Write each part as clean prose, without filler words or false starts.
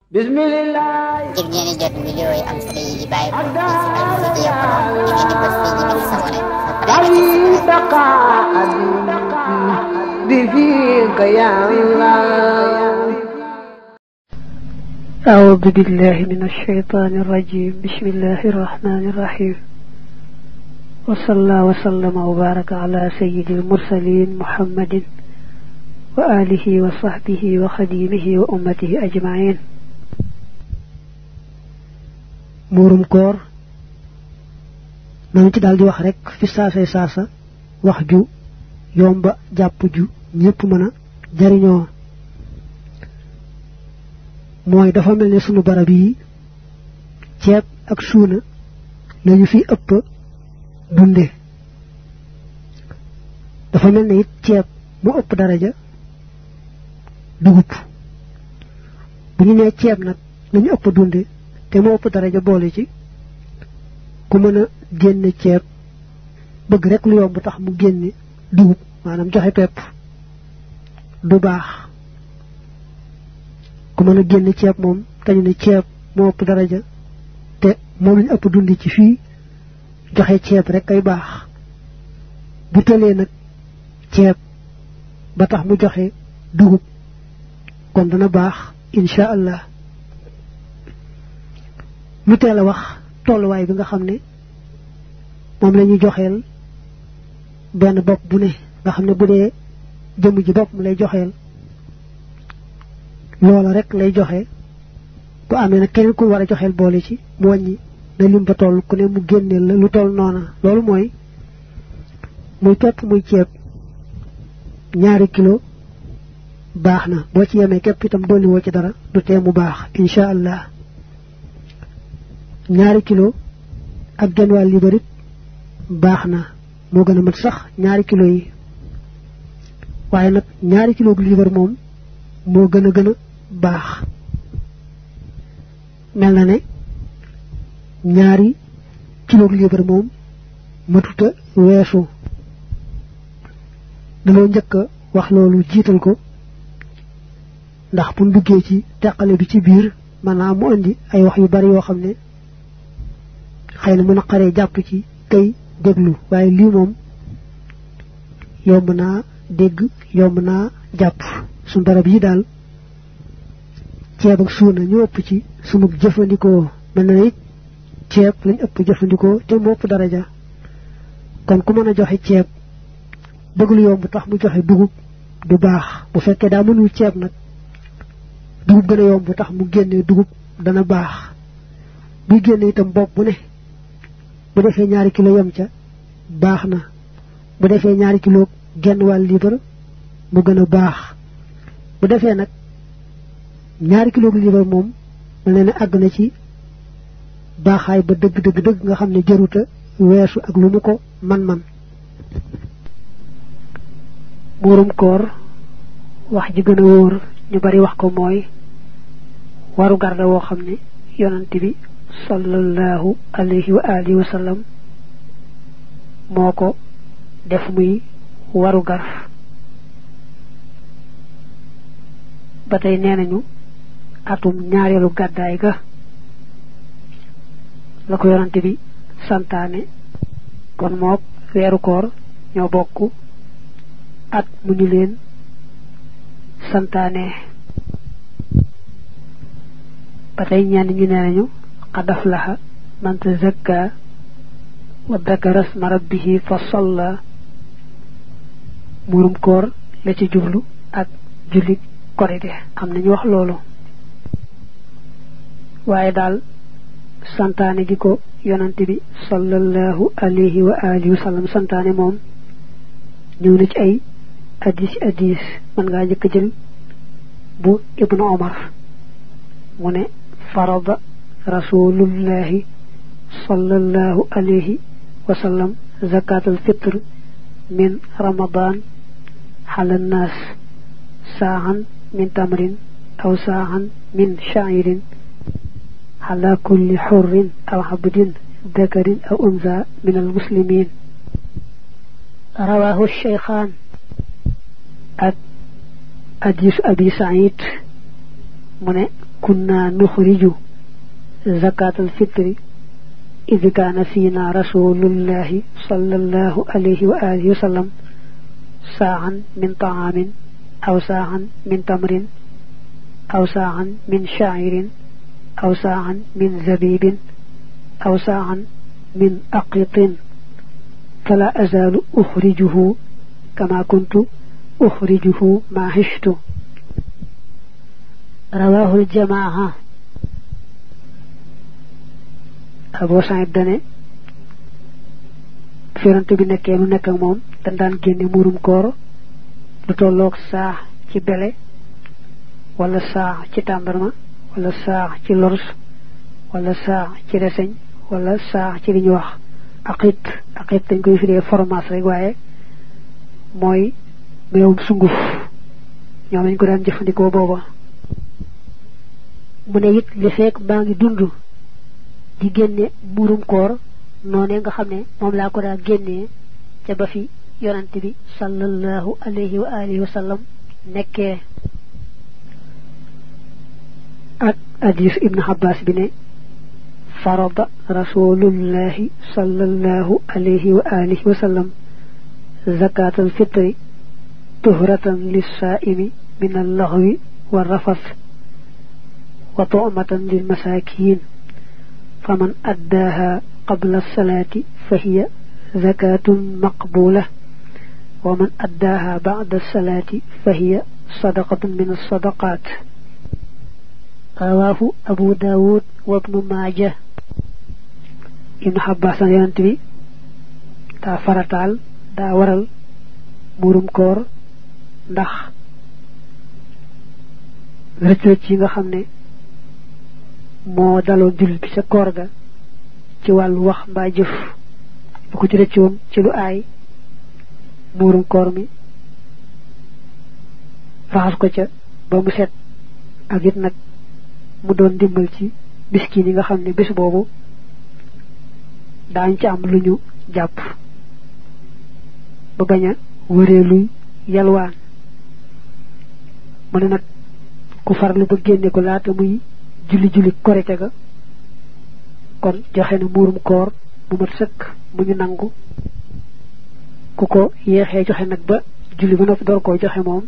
Bismillah. ngir ngeen jot vidéo yi am solo yi bàyyi ko ci Al-Mouridiyyah Pro ngeen di bës fii ñu sabone أعوذ بالله من الشيطان الرجيم بسم الله الرحمن الرحيم وصلى وسلم وبارك على سيد المرسلين محمد وآله وصحبه وخديمه وأمته أجمعين muurum koor nañ ci daldi wax rek fi saasa wax ju yomba jàpp ju ñépp mën a jariñoo mooy dafa mel ne sunu barab yi ceeb ak suuna lañu fi ëpp dunde dafa mel ne it ceeb mu ëpp daraja dugub bu ñu nee ceeb nag lañu ëpp dunde te moo ëpp daraja boole ci ku mën a génne ceeb bëgg rek lu yomb tax mu génne dugub maanaam joxe pepp du baax ku mën a génne ceeb moom tañu ne ceeb moo ëpp daraja te moom lañu ëpp dundi ci fii joxe ceeb rek ay baax bu tëlee nag ceeb ba tax mu joxe dugub kon dana baax insha allah lu teel a wax tolluwaay bi nga xam ne moom la ñuy joxeel benn bopp bu ne nga xam ne bu dee jëmm ji bopp mu lay joxeel loola rek lay joxe bu amee nag keneen ku war a joxeel boole ci mu wàññi na lim ba toll ku ne mu génneel la lu toll noona loolu mooy muy pepp muy ceeb 2 kilo baax na boo ci yemee képp itam dolli woo ci dara du tee mu baax insha allah 2 kilo ak genn wàll li barit baax na moo gën a mat sax 2 kilo yi waaye nag 2 kilo gu liibar moom moo gën a baax mel na ne 2 kilo gu liibar moom matuta weesu dañoo njëkk a wax loolu jiital ko ndax bu duggee ci teqale bi ci biir maanaam mu indi ay wax yu bari yoo xam ne xëy na mën a xaree jàpp ci kay déglu waaye lii moom yomb naa dégg yomb naa jàpp suñu barab yi daal ceeb ak suuna ñu ëpp ci sunu jëfandikoo mel na it ceeb lañ ëpp jëfandikoo te mu ëpp daraja kon ku mën a joxe ceeb bëgg lu yomb tax mu joxe dugub du baax bu fekkee daa mënul ceeb nag dugub gën a yomb tax mu génne dugub dana baax buy génne itam bopp bu ne bu defee 2 kilo yem ca baax na bu defee 2 kilo genn wàll liibar mu gën a baax bu defee nag 2 kilo liibar moom mel na ne àgg na ci baaxaay ba dëgg nga xam ne jëruta weesu ak lu mu ko man muurum koor wax ji gën a wóor ñu bari wax ko mooy waru garda woo xam ne yonent bi sallallahu alayhi wa alihi wa sallam moo ko def muy waru gar ba tey nee nañu atum ñaareelu gàddaay ga la ko yonent bi santaane kon mook weeru koor ñoo bokk at mu ñu leen santaane ba tey ñenn ñu nee nañu qad aflaha man tazakka wa dakara isma rabbihi fa salla muurum koor la ci jublu ak julli korite am nañu wax loolu waaye daal santaane gi ko yonante bi sallallahu alayhi wa alihi wa sallam santaane moom ñëw na ci ay hadis man ngaa njëkk a jël bu ibnu omar mu ne farada rasulullahi sallallahu alayhi wa sallam zakatul fitr min ramadan ala nnas saahan min tamrin aw saahan min sha'irin ala kulli hurrin aw abdin dakarin aw unsa min almuslimin rawahu shaykhan ak hadis abi sa'id mu ne كنا نخرج زكاة الفطر إذ كان فينا رسول الله صلى الله عليه وآله وسلم ساعا من طعام أو ساعا من تمر أو ساعا من شعير أو ساعا من زبيب أو ساعا من أقط فلا أزال أخرجه كما كنت أخرجه ما عشت. رواه الجماعة. Abu Sa'id dane firante bi nekkee nu nekk ak moom dañ daan génne murum koor lu tolloog saax ci bele wala saax ci tàndarma wala saax ci lors wala saax ci reseñ wala saax ci li ñu wax aqit dañ koy firee fromage rek waaye mooy meewum sunguf ñoom lañ ko daan jëfandikoo booba. mu ne it li fekk baa ngi dund di génne murum koor noone nga xam ne moom laa ko daa génnee ca ba fi yonante bi sallallahu alayhi wa alihi wa sallam nekkee. ak hadis ibn Abbas bi ne farada rasulullahi sallallahu alayhi wa alihi wa sallam zakatal fitri tuhratan lis-sa'imi min al-laghwi wa rafas wa tu'matan lil masakin فمن أداها قبل الصلاة فهي زكاة مقبولة ومن أداها بعد الصلاة فهي صدقة من الصدقات. رواه أبو داود وابن ماجه. ابن حباس ينتبه دا فرطال دا ورال murum koor ndax rëcc yi nga xam ne moo daloo jullit bi ca koor ga ci wàllu wax mbaa jëf bu ko ci rëccoon ci lu aay muurum koor mi raxas ko ca ba mu set ak it nag mu doon dimbal ci miskin yi nga xam ne bés boobu daañ ci am lu ñu jàpp ba bañ a wëree luy yalwaan. mu ne nag ku farlu ba génne ko laata muy julli korite ga kon joxe na muurum koor bu mat sëkk mu ñu nangu. ku ko yeexee joxe nag ba julli ba noppi door koo joxe moom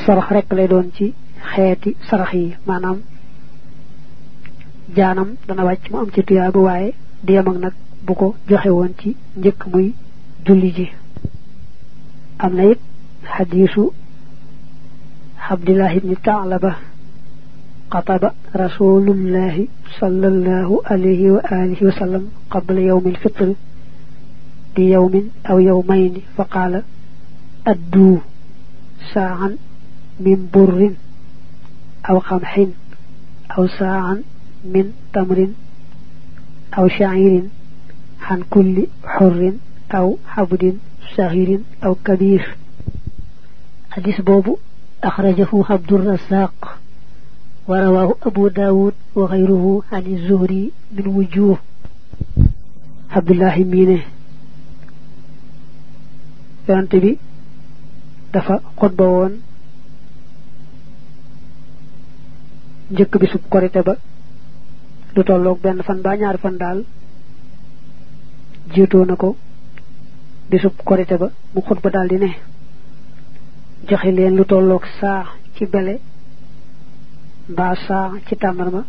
sarax rekk lay doon ci xeeti sarax yi maanaam jaanam dana wàcc mu am ci tuyaaba waaye di yem ak nag bu ko joxe woon ci njëkk muy julli ji. am na it xadiisu Abdullah ibn Ta'laba قطب رسول الله صلى الله عليه وآله وسلم قبل يوم الفطر بيوم أو يومين فقال أدوا ساعا من بر أو قمح أو ساعا من تمر أو شعير عن كل حر أو عبد صغير أو كبير. حديث بوبو أخرجه عبد الرزاق ورواه أبو داود وغيره عن الزهري من وجوه. عبد الله مينه yonante bi dafa xutba woon njëkk bisub korite ba lu tolloog benn fan ba ñaari fan daal jiitoo na ko bisub korite ba mu xutba daal di ne joxe leen lu tolloog saa ci bele mbaa saa ci tàndarma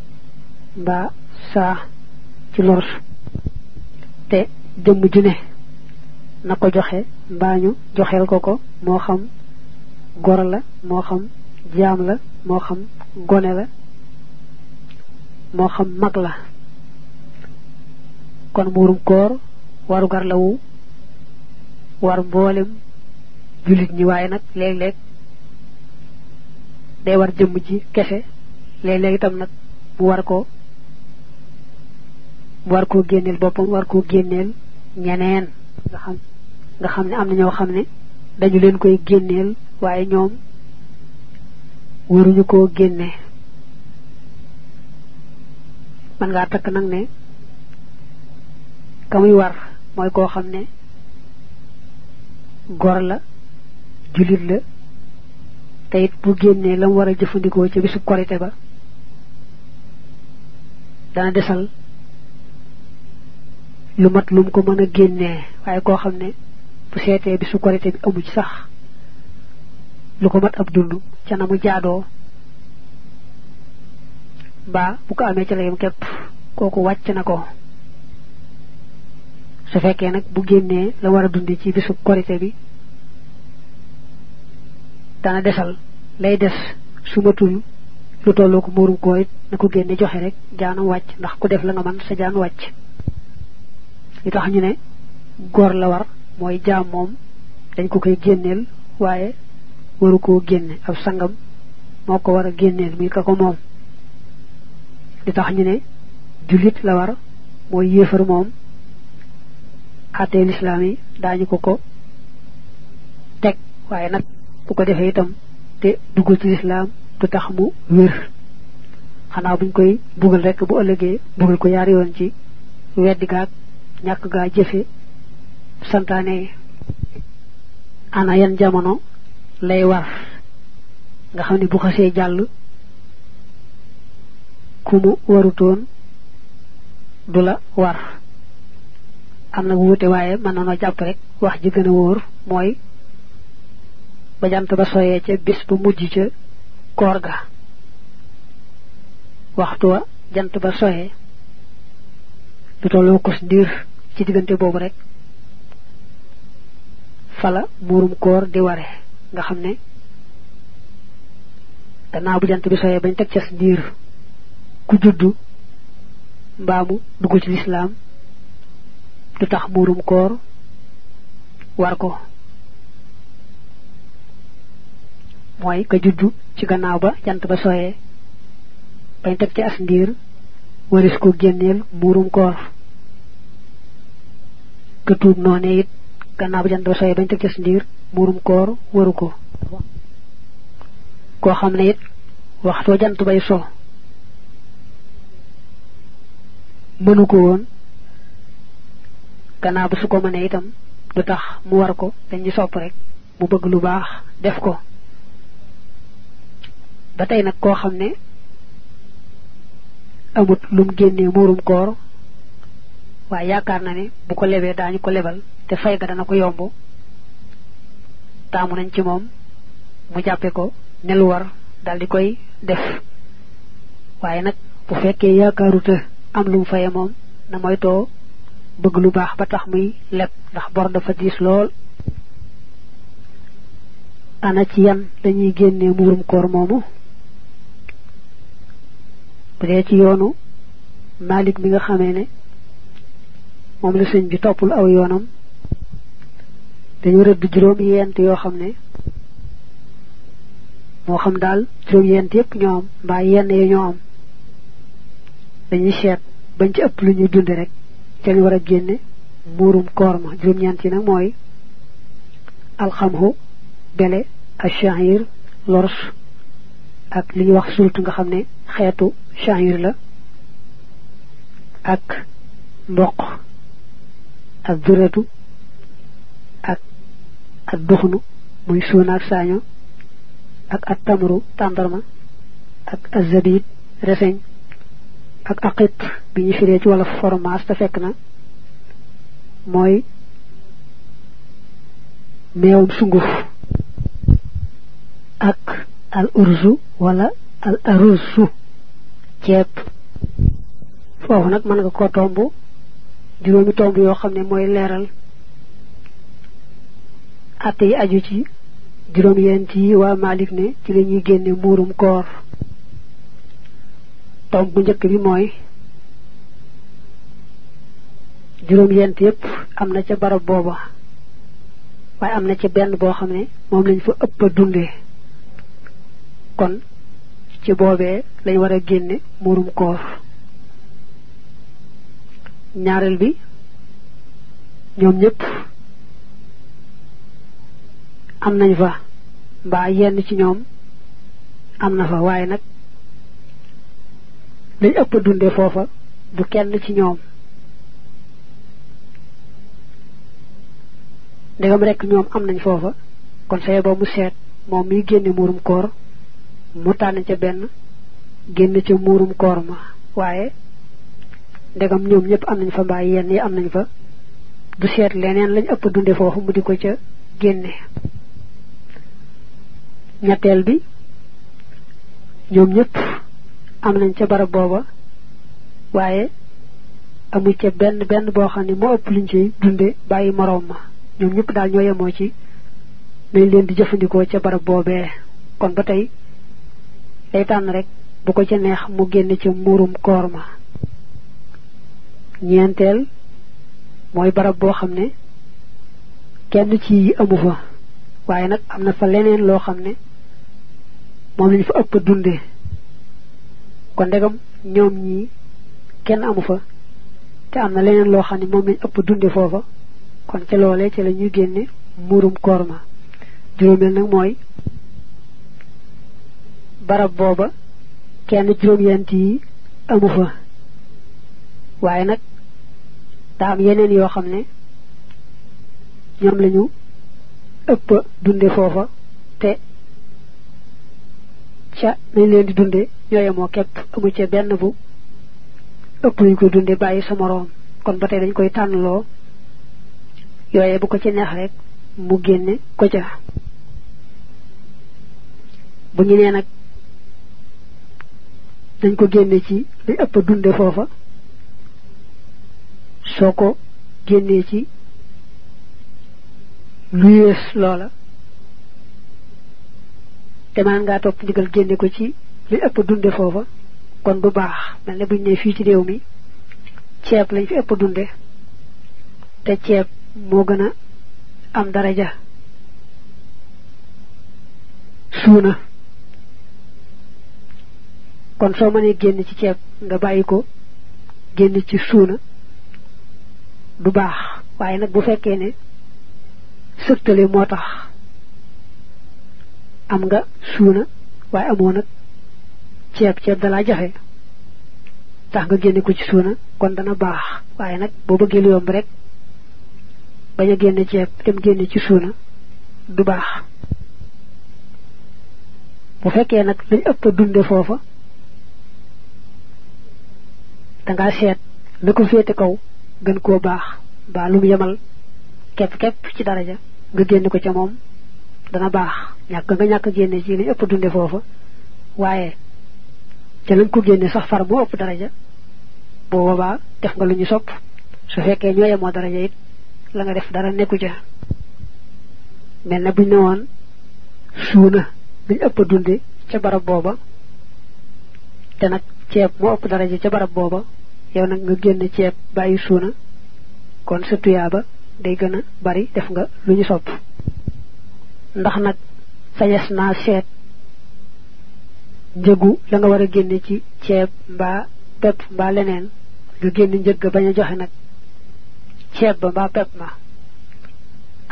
mbaa saa ci lors te jëmm ju ne na ko joxe mbaa ñu joxeel ko moo xam gor la moo xam jaam la moo xam gone la moo xam mag la. kon muurum koor waru gar la wu war mboolem jullit ñi waaye nag léeg-léeg day war jëmm ji kese léeg-léeg itam nag mu war koo génneel boppam war koo génneel ñeneen nga xam ne am na ñoo xam ne dañu leen koy génneel waaye ñoom waruñu koo génne. man ngaa takk nag ne ka muy war mooy koo xam ne gor la jullit la te it bu génnee la mu war a jëfandikoo ca bisu korite ba dana desal lu mat lum ko mën a génnee waaye koo xam ne bu seetee bi su korité bi amu ci sax lu ko mat ab dund ca na mu jaadoo mbaa bu ko amee ca la yam képp kooku wàcc na ko su fekkee nag bu génnee la war a dundi ci bisu korité bi dana desal lay des su matul lu tolloo ko muurum koor it na ko génne joxe rek jaanam wàcc ndax ku def la nga man sa jaan wàcc li tax ñu ne góor la war mooy jaam moom dañ ko koy génneel waaye waru koo génne ab sangam moo ko war a génneel muy ka ko moom li tax ñu ne jullit la war mooy yéefar moom àttee lislaam yi daañu ko teg waaye nag bu ko defee itam te duggul ci lislaam du tax mu wér xanaa buñ koy bugal rek bu ëllëgee bugal ko yaari yoon ci weddi gaag ñàkk gaa jëfe santaane ana yan jamono lay war nga xam ne bu xasee jàll ku mu warutoon du la war am na bu wute waaye mën na jàpp rek wax ji gën a wóor mooy ba jant ba soyee ca bis ba mujj ca koor ga waxtu wa jant ba soyee lu tolloo ko ndiir ci diggante boobu rek fala muurum koor di ware nga xam ne gannaaw bu jant bi soyee bañ teg ca ndiir ku juddu mbaamu dugg ci lislaam du tax muurum koor war ko mooy ka juddu ci gannaaw ba jant ba soyee bañ teg ci as ndiir waris ko génneel muurum koor ka tuub noonee it gannaaw ba jant ba soyee bañ teg ci as ndiir muurum koor waru ko koo xam ne it waxtoo jant bay so mënu ko woon gannaaw ba su ko mënee itam du tax mu war ko dañuy sopp rek mu bëgg lu baax def ko ba tey nag koo xam ne amut lum génnee muurum koor waaye yaakaar na ne bu ko lebee daañu ko lebal te fay ga dana ko yomb taamu nañ ci moom mu jàppe ko ne lu war dal di koy def waaye nag bu fekkee yaakaaruta am lum faye moom na moytoo bëgg lu baax ba tax muy leb ndax bor dafa diis lool ana ci yan dañuy génnee muurum koor moomu bu dee ci yoonu Malik mi nga xamee ne moom la sëñ bi toppul aw yoonam dañu rëdd juróom-yent yoo xam ne moo xam daal juróom-yent yépp ñoo am mbaa yenn ya ñoo am dañuy seet bañ ci ëpp lu ñuy dunde rek ca ñu war a génne muurum koor ma juróom-ñeent yi nag mooy alxamhu bele ashahir lors ak li ñuy wax sult nga xam ne xeetu shahir la ak mboq ak duratu ak duxnu muy suuna ak saaño ak at tamru tàndarma ak azabib reseñ ak aqit bi ñu firee ci wala fromage te fekk na mooy meewum sunguf ak al urzu wala al aruzzu ceeb foofu nag mën nga ko tomb juróomi tomb yoo xam ne mooy leeral atte yi aju ci juróom-yent yi waa Malik ne ci la ñuy génne muurum koor tomb bu njëkk bi mooy juróom-yent yépp am na ca barab booba waaye am na ca benn boo xam ne moom lañ fa ëpp a dundee kon ci boobee lañ war a génne muurum koor ñaareel bi ñoom ñëpp am nañ fa mbaa yenn ci ñoom am na fa waaye nag lañ ëpp a dunde foofa du kenn ci ñoom ndegam rekk ñoom am nañ foofa kon saye ba mu seet moom miy génne muurum koor mu tànn ca benn génn ca muurum koor ma waaye ndegam ñoom ñëpp am nañ fa mbaa yenn yi am nañ fa du seet leneen lañ ëpp dunde foofu mu di ko ca génne. ñetteel bi ñoom ñëpp am nañ ca barab booba waaye amu ca benn boo xam ne moo ëpp liñ ciy dunde bàyyi moroom ma ñoom ñëpp daal ñoo yemoo ci nañ leen di jëfandikoo ca barab boobee kon ba tey day tànn rek bu ko ca neex mu génne ca muurum koor ma. ñeenteel mooy barab boo xam ne kenn ci amu fa waaye nag am na fa leneen loo xam ne moom lañ fa ëpp dunde kon ndegam ñoom ñii kenn amu fa te am na leneen loo xam ne moom lañ ëpp dunde foofa kon ca loolee ca la ñuy génne muurum koor ma. juróomeel nag mooy barab booba kenn juróom-yent yi amu fa waaye nag daa am yeneen yoo xam ne ñoom lañu ëpp dunde foofa te ca nañ leen di dunde ñooye moo képp amu ca benn bu ëpp luñ ko dunde bàyyi sa moroom kon ba tey dañ koy tànnloo yooye bu ko ci neex rek mu génne ko ca. bu ñu nee nag dañ ko génne ci li ëpp dunde foofa soo ko génnee ci lu yées loola te man ngaa topp ndigal génne ko ci li ëpp dunde foofa kon du baax mel ne buñ ne fii ci réew mi ceeb lañ fi ëpp dunde te ceeb moo gën a am daraja suuna kon soo mënee génn ci ceeb nga bàyyi ko génn ci suuna du baax waaye nag bu fekkee ne sëktale moo tax am nga suuna waaye amoo nag ceeb dalaa jafe tax nga génne ko ci suuna kon dana baax waaye nag boo bëggee lu yomb rek bañ a génne ceeb dem génne ci suuna du baax. bu fekkee nag lañ ëpp dunde foofa dangaa seet la ko féete kaw gën koo baax mbaa lu mu yemal képp ci daraja nga génne ko ca moom dana baax ñàkk génne ci lañ ëpp dunde foofa waaye ca lañ ko génne sax far moo ëpp daraja boo boobaa def nga lu ñu sopp su fekkee ñoo yemoo daraja it la nga def dara nekku ca. mel na buñ ne woon suuna lañ ëpp dunde ca barab booba te nag ceeb moo ëpp daraja ca barab booba yow nag nga génn ceeb bàyyi suuna kon sa tuyaaba day gën a bari def nga lu ñu sopp. ndax nag sañes naa seet njëgu la nga war a génne ci ceeb mbaa pepp mbaa leneen nga génn njëg ga bañ a joxe nag ceeb ba mbaa pepp ma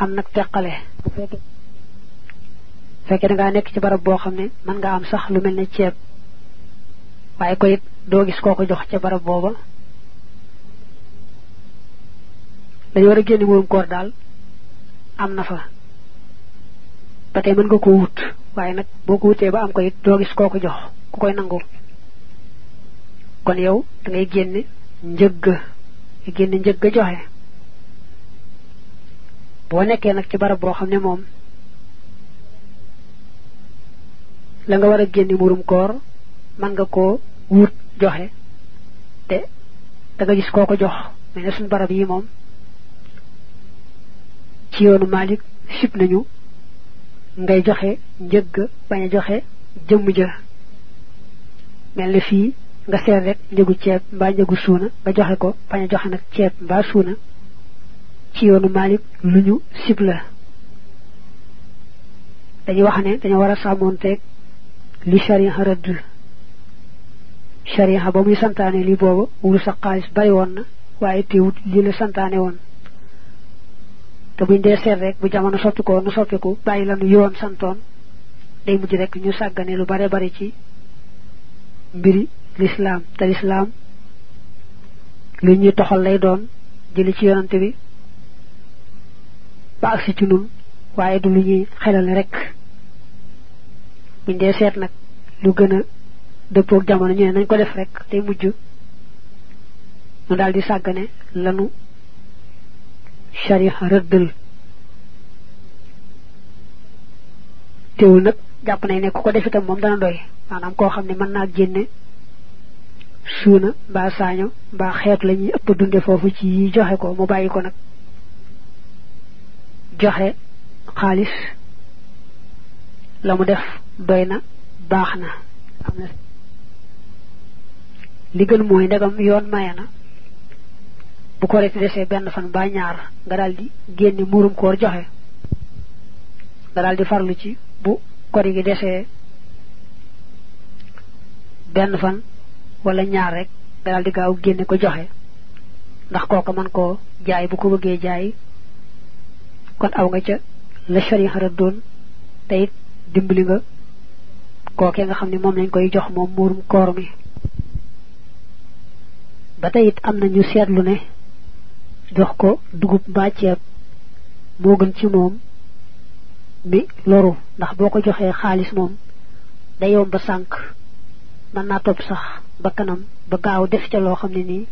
am nag teqale. bu fekkee dangaa nekk ci barab boo xam ne mën nga am sax lu mel ne ceeb waaye ko it doo gis koo ko jox ca barab booba dañu war a génne muurum koor daal am na fa ba tey mën nga ko wut waaye nag boo ko wutee ba am ko it doo gis koo ko jox ku koy nangu kon yow da ngay génne njëgg joxe. boo nekkee nag ci barab boo xam ne moom la nga war a génne muurum koor mën nga koo wut joxe te da nga gis koo ko jox mais ne suñ barab yi moom ci yoonu Maalik sib nañu ngay joxe njëgg bañ a joxe jëmm ja. mel ne fii nga seet rek njëgu ceeb mbaa njëgu suuna nga joxe ko bañ a joxe nag ceeb mbaa suuna ci yoonu Maalik lu ñu sib la. dañuy wax ne dañoo war a sàmmoonteeg li sharia rëdd. sharia ba muy santaane li booba wurus ak xaalis bari woon na waaye teewut lii la santaane woon te buñ dee seet rek bu jamono soppikoo nu soppiku bàyyi la nu yoon santoon day mujj rek ñu sàggane lu bare bari ci mbiri lislaam te lislaam li ñuy toxal lay doon jëli ci yonante bi ba agsi ci nun waaye du lu ñuy xelal rek. buñ dee seet nag lu gën a dëppook jamono ñu ne nañ ko def rek day mujj nu daldi sàggane lanu sharia rëddal teewul nag jàpp nañ ne ku ko def itam moom dana doy maanaam koo xam ne mën naa génne suuna mbaa saaño mbaa xeetu la ñuy ëpp dunde foofu ci joxe ko mu bàyyi ko nag joxe xaalis la mu def doy na baax na am na li gën mooy ndegam yoon maye na bu ko rek desee benn fan ba ñaar nga daldi génne muurum koor joxe nga daldi farlu ci bu kori gi desee benn fan wala ñaar rek nga daldi gaaw génne ko joxe ndax kooka man koo jaay bu ko bëggee jaay kon aw nga ca la sharia rëddoon te it dimbali nga kookee nga xam ne moom lañ koy jox moom muurum koor mi ba tey it am na ñu seetlu ne jox ko dugub mbaa ceeb moo gën ci moom mi loru ndax boo ko joxee xaalis moom day yomb ba sànq mën naa topp sax ba kanam ba gaaw def ca loo xam ne nii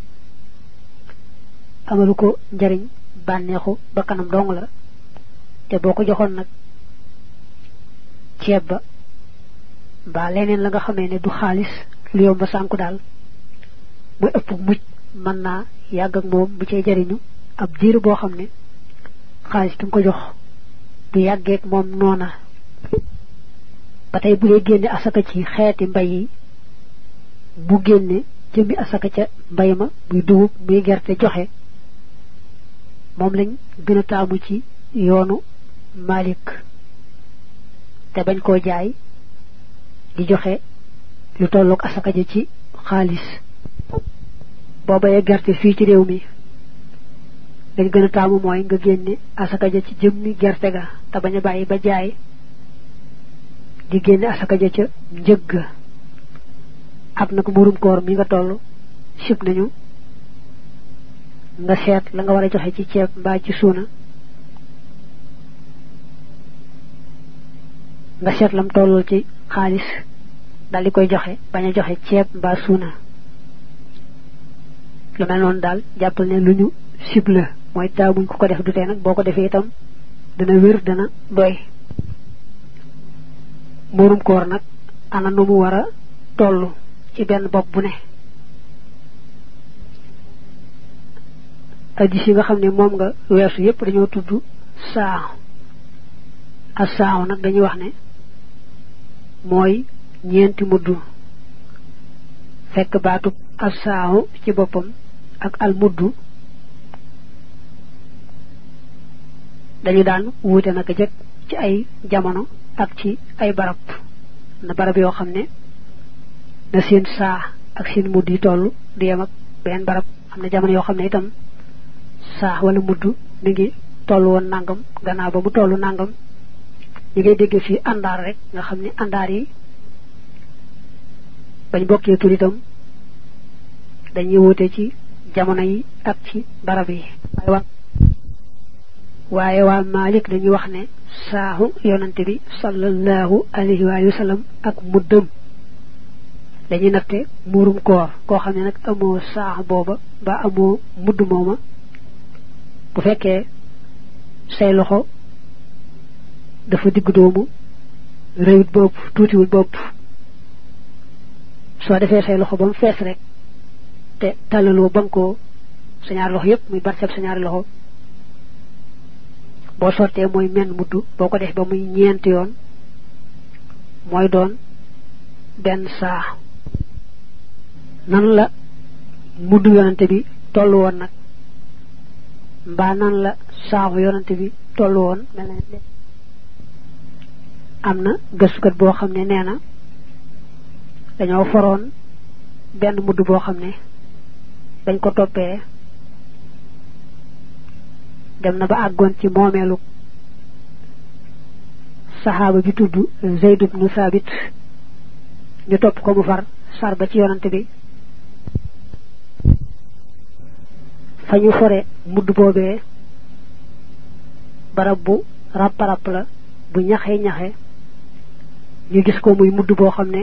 amalu ko njariñ bànneexu ba kanam dong la te boo ko joxoon nag ceeb ba mbaa leneen la nga xamee ne du xaalis lu yomb ba sànku daal muy ëpp mucc mën naa yàgg ak moom bu cee jariñu ab diir boo xam ne xaalis bi nga ko jox du yàggeek moom noona ba tey bu dee génne asaka ci xeeti mbay yi bu génne jëmmi asaka ca mbay ma muy dugub muy gerte joxe moom lañ gën a taamu ci yoonu Malik te bañ koo jaay di joxe lu tollook asaka ja ci xaalis boo bayee gerte fii ci réew mi dañ gën a taamu mooy nga génne asaka ja ci jëmmi gerte ga te bañ a bàyyi ba jaay di génne asaka ja ca njëg ga ab nag muurum koor mi nga toll sib nañu nga seet la nga war a joxe ci ceeb mbaa ci suuna nga seet lam tollul ci xaalis dal di koy joxe bañ a joxe ceeb mbaa suuna lu mel noonu daal jàppal ne lu ñu sib la mooy taamuñ ku ko def du tee nag boo ko defee itam dana wér dana doy muurum koor nag ana nu mu war a toll ci benn bopp bu ne addis yi nga xam ne moom nga weesu yépp dañoo tudd saaw ak saaw nag dañuy wax ne mooy ñeenti muddu fekk baatub ak saaw ci boppam ak al muddu dañu daan wuute naka jëkk ci ay jamono ak ci ay barab na barab yoo xam ne na seen saa ak seen mudd yi toll du yem ak benn barab am na jamono yoo xam ne itam saa wala mudd mi ngi toll woon nangam gannaaw ba mu toll nangam ñi ngay dégg fii àndaar rek nga xam ne àndaar yi bañ bokkee tur itam dañuy wuute ci jamono yi ak ci barab yi waaye waa Malik dañuy wax ne saahu yonante bi sallallahu alayhi wa sallam ak muddam dañuy natte muurum koor koo xam ne nag amoo saax booba ba amoo mudd mooma bu fekkee say loxo dafa digg doomu réyut bopp tuutiwul bopp soo defee say loxo ba mu fees rek te tàllaloo bankoo sa ñaari loxo yépp muy barkeb sa ñaari loxo boo sottee mooy menn mudd boo ko def ba muy ñeenti yoon mooy doon benn saa nan la mudd yonante bi tollu woon nag mbaa nan la saaxu yonante bi tollu woon mel na am na gëstukat boo xam ne nee na dañoo foroon benn mudd boo xam ne dañ ko toppee dem na ba àggoon ci moomeelu saxaaba bi tudd Zayd ibn Thabit ñu topp ko mu far sar ba ci yonante bi fa ñu fore mudd boobee barab bu ràpp-ràpp la bu ñaxe ñu gis ko muy mudd boo xam ne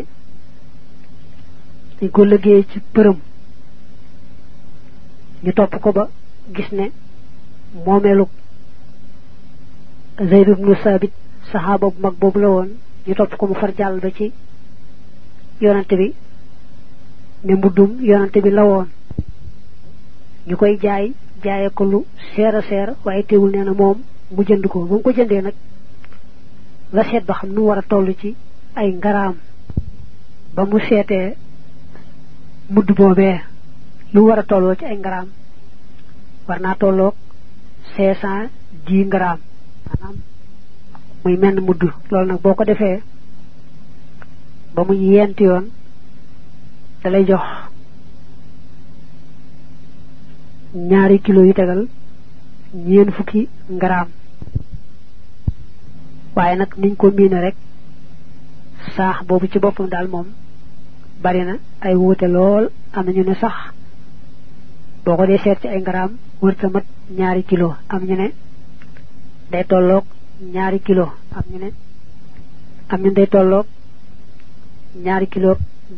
dañ ko liggéey ci përëm ñu topp ko ba gis ne moomeelu Zayd ibnu Saabit saxaaba bu mag boobu la woon ñu topp ko mu far jàll ba ci yonante bi ne mbuddum yonante bi la woon ñu koy jaaye ko lu seer a seer waaye teewul nee na moom mu jënd ko ba mu ko jëndee nag la seet ba xam nu war a toll ci ay ngaraam ba mu seetee mudd boobee lu war a tolloo ci ay ngaraam war naa tolloog 510 ngaraam maanaam muy menn mudd loolu nag boo ko defee ba muy yent yoon da lay jox 2 kilo yu tegal 40 ngaraam waaye nag niñ ko miine rek saax boobu ci boppam daal moom bari na ay wuute lool am na ñu ne sax boo ko dee seet ci ay ngaraam wërta mat 2 kilo am ñu ne day tolloog 2 kilo am ñu day tolloog 2 kilo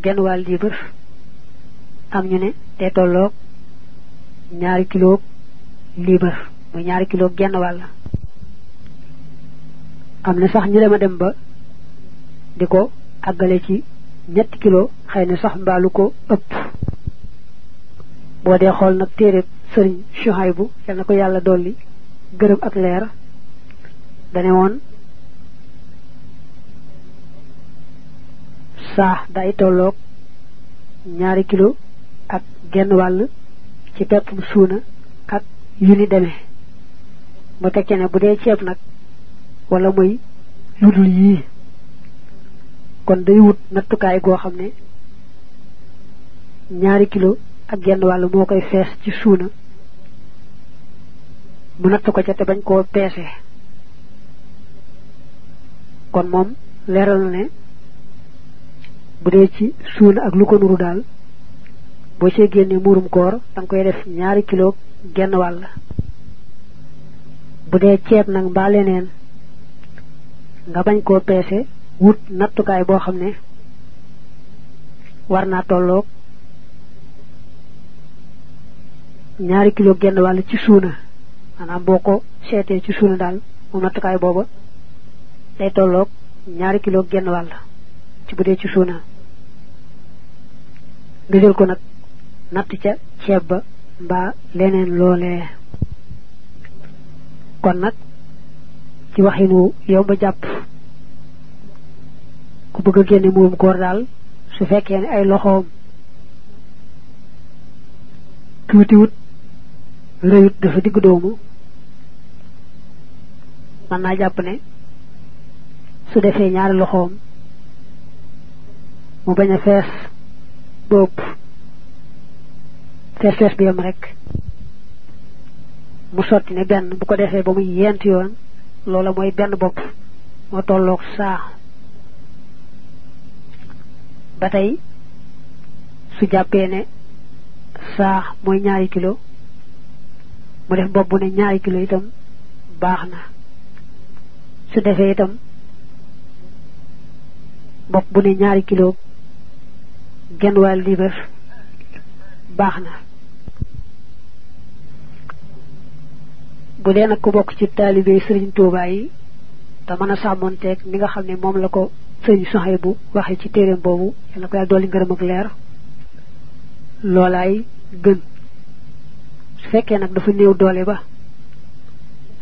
genn wàll liibar am ñu ne day tolloog 2 kilo liibar muy 2 kilo genn wàll am na sax ñu dem ba di ko àggale ci 3 kilo xëy na sax mbaalu ko ëpp boo dee xool nag téere sëriñ Suhaybu yal na ko yàlla dolli gërëm ak leer dane woon saax day tolloog 2 kilo ak genn wàll ci pepp mu suuna ak yu ni demee mu tekkee ne bu dee ceeb nag wala muy ludul yii kon day wut nattukaay goo xam ne 2 kilo ak genn wàll moo koy fees ci suuna mu natt ko ca te bañ koo peese kon moom leeral na ne bu dee ci suuna ak lu ko nuru daal boo see génnee muurum koor danga koy def 2 kilo genn wàll bu dee ceeb nag mbaa leneen nga bañ koo peese wut nattukaay boo xam ne war naa tolloog 2 kilo genn wàll ci suuna maanaam boo ko seetee ci suuna daal moom nattukaay booba day tolloog 2 kilo genn wàll ci bu dee ci suuna nga jël ko nag natt ca ceeb ba mbaa leneen loolee kon nag ci waxinu yomb jàpp ku bëgg a génne muurum koor daal su fekkee ne ay loxoom tuutiwut rëyut dafa digg doomu mën naa jàpp ne su defee 2 loxoom mu bañ a fees bopp fees bi yam rek mu sotti ne benn bu ko defee ba muy yent yoon loola mooy benn bopp moo tolloog saax ba tey su jàppee ne saax mooy 2 kilo mu def bopp bu ne 2 kilo itam baax na su defee itam bopp bu ne 2 kilo genn wàll liibar baax na bu dee nag ku bokk ci taalibe sëriñ Tuubaa yi te mën a sàmmonteeg ni nga xam ne moom la ko sëriñ Suhaybu waxe ci téereem boobu yàlla ko yàlla dolli ngërëm ak leer loolaay gën su fekkee nag dafa néew doole ba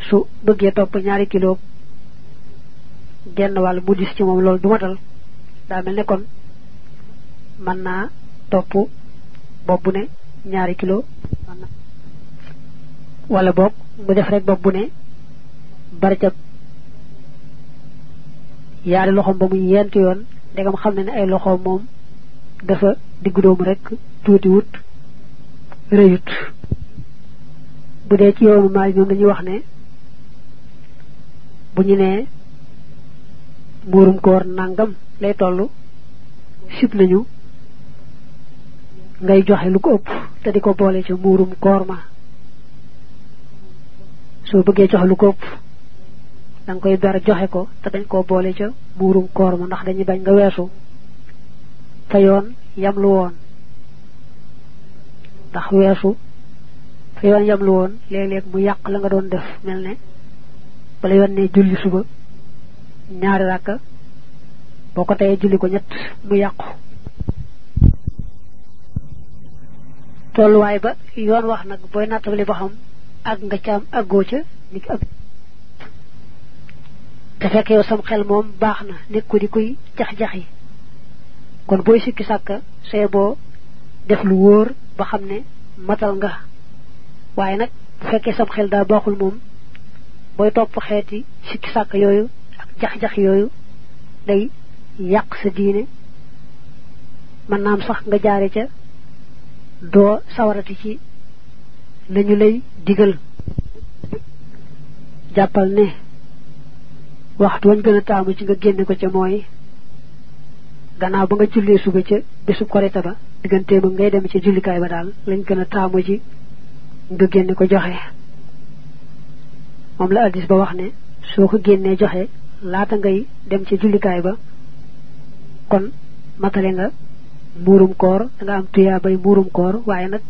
su bëggee topp 2 kilo genn wàll mu dis ci moom loolu du matal daa mel ne kon mën naa topp bopp bu ne 2 kilo wala boog mu def rek bopp bu ne barjab 2 loxoom ba muy yent yoon ndegam xam ne ay loxoom moom dafa diggu doomu rek tuuti wut rëyut bu dee ci yoonu maay ñoom dañuy wax ne bu ñu nee muurum koor nangam lay toll sib nañu ngay joxe lu ko ëpp te di ko boole ca muurum koor ma soo bëggee joxe lu ko ëpp danga koy ber joxe ko te dañ koo boole ca muurum koor ma ndax dañuy bañ nga weesu fa yoon yam lu woon ndax weesu fa yoon yam lu woon léeg-léeg mu yàq la nga doon def mel ne bala yoon ne julli suba ñaari rakka boo ko teyee julli ko ñett mu yàqu tolluwaay ba yoon wax nag booy nattabali ba xam ak nga caam àggoo ca nit ak te fekk yow sam xel moom baax na nekk ko di koy jax-jax yi kon booy sikki sàkka see boo def lu wóor ba xam ne matal nga waaye nag bu fekkee sam xel daa baaxul moom booy topp xeeti sikki sàkk yooyu ak jax-jax yooyu day yàq sa diine mën naam sax nga jaare ca doo sawarati ci lañu lay digal jàppal ne waxtu wañ gën a taamu ci nga génne ko ca mooy gannaaw ba nga jullee suba ca bésu korite ba digganteem ak ngay dem ca jullikaay ba daal lañ gën a taamu ci nga génne ko joxe moom la addis ba wax ne soo ko génnee joxe laata ngay dem ca jullikaay ba kon matale nga muurum koor da nga am tuyaa bay muurum koor waaye nag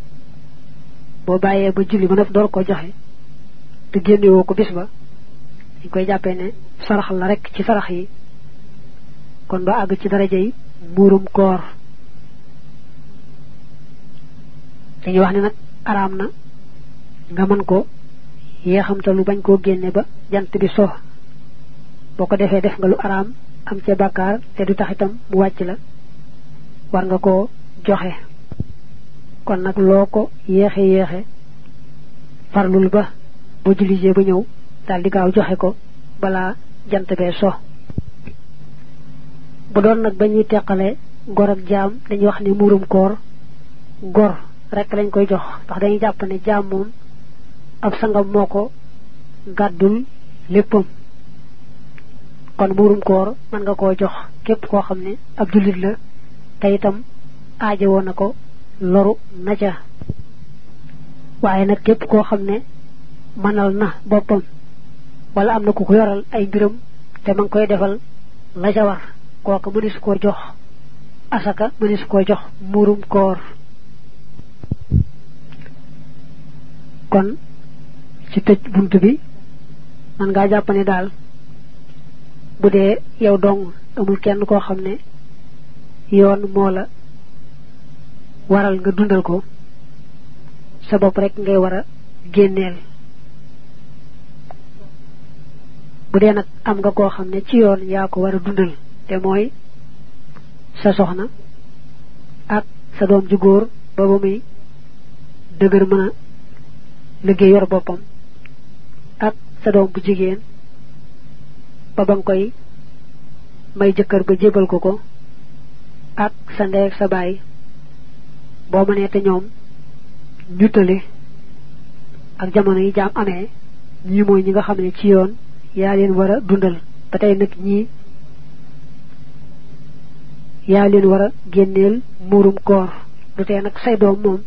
boo bàyyee ba julli ba nag door ko joxe te génnewoo ko bis ba dañ koy jàppee ne sarax la rek ci sarax yi kon doo àgg ci daraja yi muurum koor dañuy wax ne nag araam na nga mën ko yeexamtalu bañ koo génne ba jant bi so boo ko defee def nga lu araam am ca bàkkaar te du tax itam mu wàcc la war nga koo joxe kon nag loo ko yéexe farlul ba boo jullijee ba ñëw daal di gaaw joxe ko balaa jant bee so bu doon nag ba ñuy teqale gor ak jaam dañuy wax ne muurum koor gor rek lañ koy jox ndax dañuy jàpp ne jaam moom ab sangam moo ko gàddul léppam kon muurum koor mën nga koo jox képp koo xam ne ab jullit la te itam aajowoo na ko loru na ca waaye nag képp koo xam ne mënal na boppam wala am na ku ko yoral ay mbiram te ma ngi koy defal la ca war kooka mënees koo jox asaka mënees koo jox muurum koor kon ci tëj bunt bi man ngaa jàpp ne daal bu dee yow dong amul kenn koo xam ne yoon moo la waral nga dundal ko sa bopp rek ngay war a génneel bu dee nag am nga koo xam ne ci yoon yaa ko war a dundal te mooy sa soxna ak sa doom ju góor ba ba muy dëgër mën a liggéey yor boppam ak sa doom bu jigéen ba ba nga koy may jëkkër ba jébal ko ko ak sa ndey ak sa baay boo mënee te ñoom ñu tële ak jamono yi jaam amee ñii mooy ñi nga xam ne ci yoon yaa leen war a dundal ba tey nag ñii yaa leen war a génneel muurum koor du tee nag say doom moom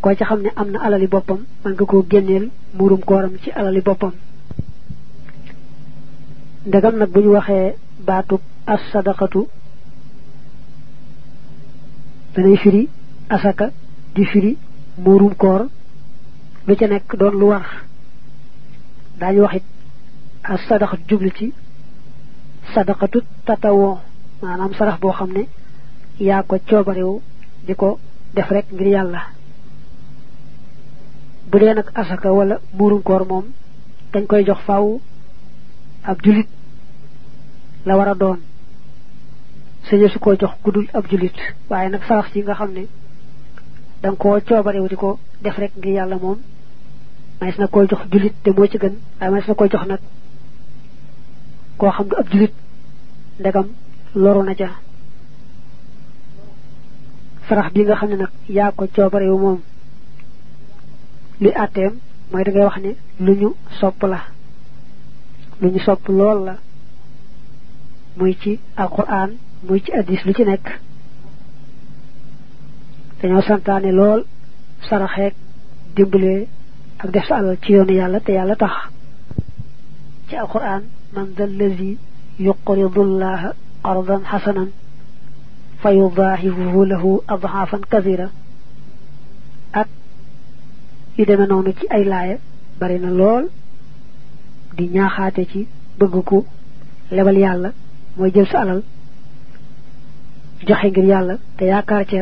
koo ci xam ne am na alali boppam mën nga koo génneel muurum kooram ci alali boppam ndegam nag bu ñu waxee baatub as sadaqatu danay firi asaka di firi muurum koor lu ca nekk doon lu war daañu wax it as sadaqatu jublu ci sadaqatu tatawoo maanaam sarax boo xam ne yaa ko coobarewu di ko def rek ngir yàlla bu dee nag asaka wala muurum koor moom dañ koy jox faaw ab julit la war a doon sañe su ko jox kudul ab julit waaye nag sarax ci nga xam ne danga koo coobarewu di ko def rek ngir yàlla moom manes na koy jox julit te moo ci gën waaye manes na koy jox nag koo xam ne ab julit ndegam loru na ca sarax bi nga xam ne nag yaa ko coobarewu moom li àtteem mooy da ngay wax ne lu ñu sopp la lu ñu sopp lool la muy ci alquran muy ci hadis lu ci nekk dañoo santaane lool saraxeek dimbalee ak def sa alal ci yoonu yàlla te yàlla tax ci alquran man dal lazi yuqridu llaha qardan xasanan fa yudaahibuhu lahu adhaafan kasira ak yu deme noonu ci ay laaya bari na lool di ñaaxaate ci bëgg ko lebal yàlla mooy jël sa alal joxe ngir yàlla te yaakaar ca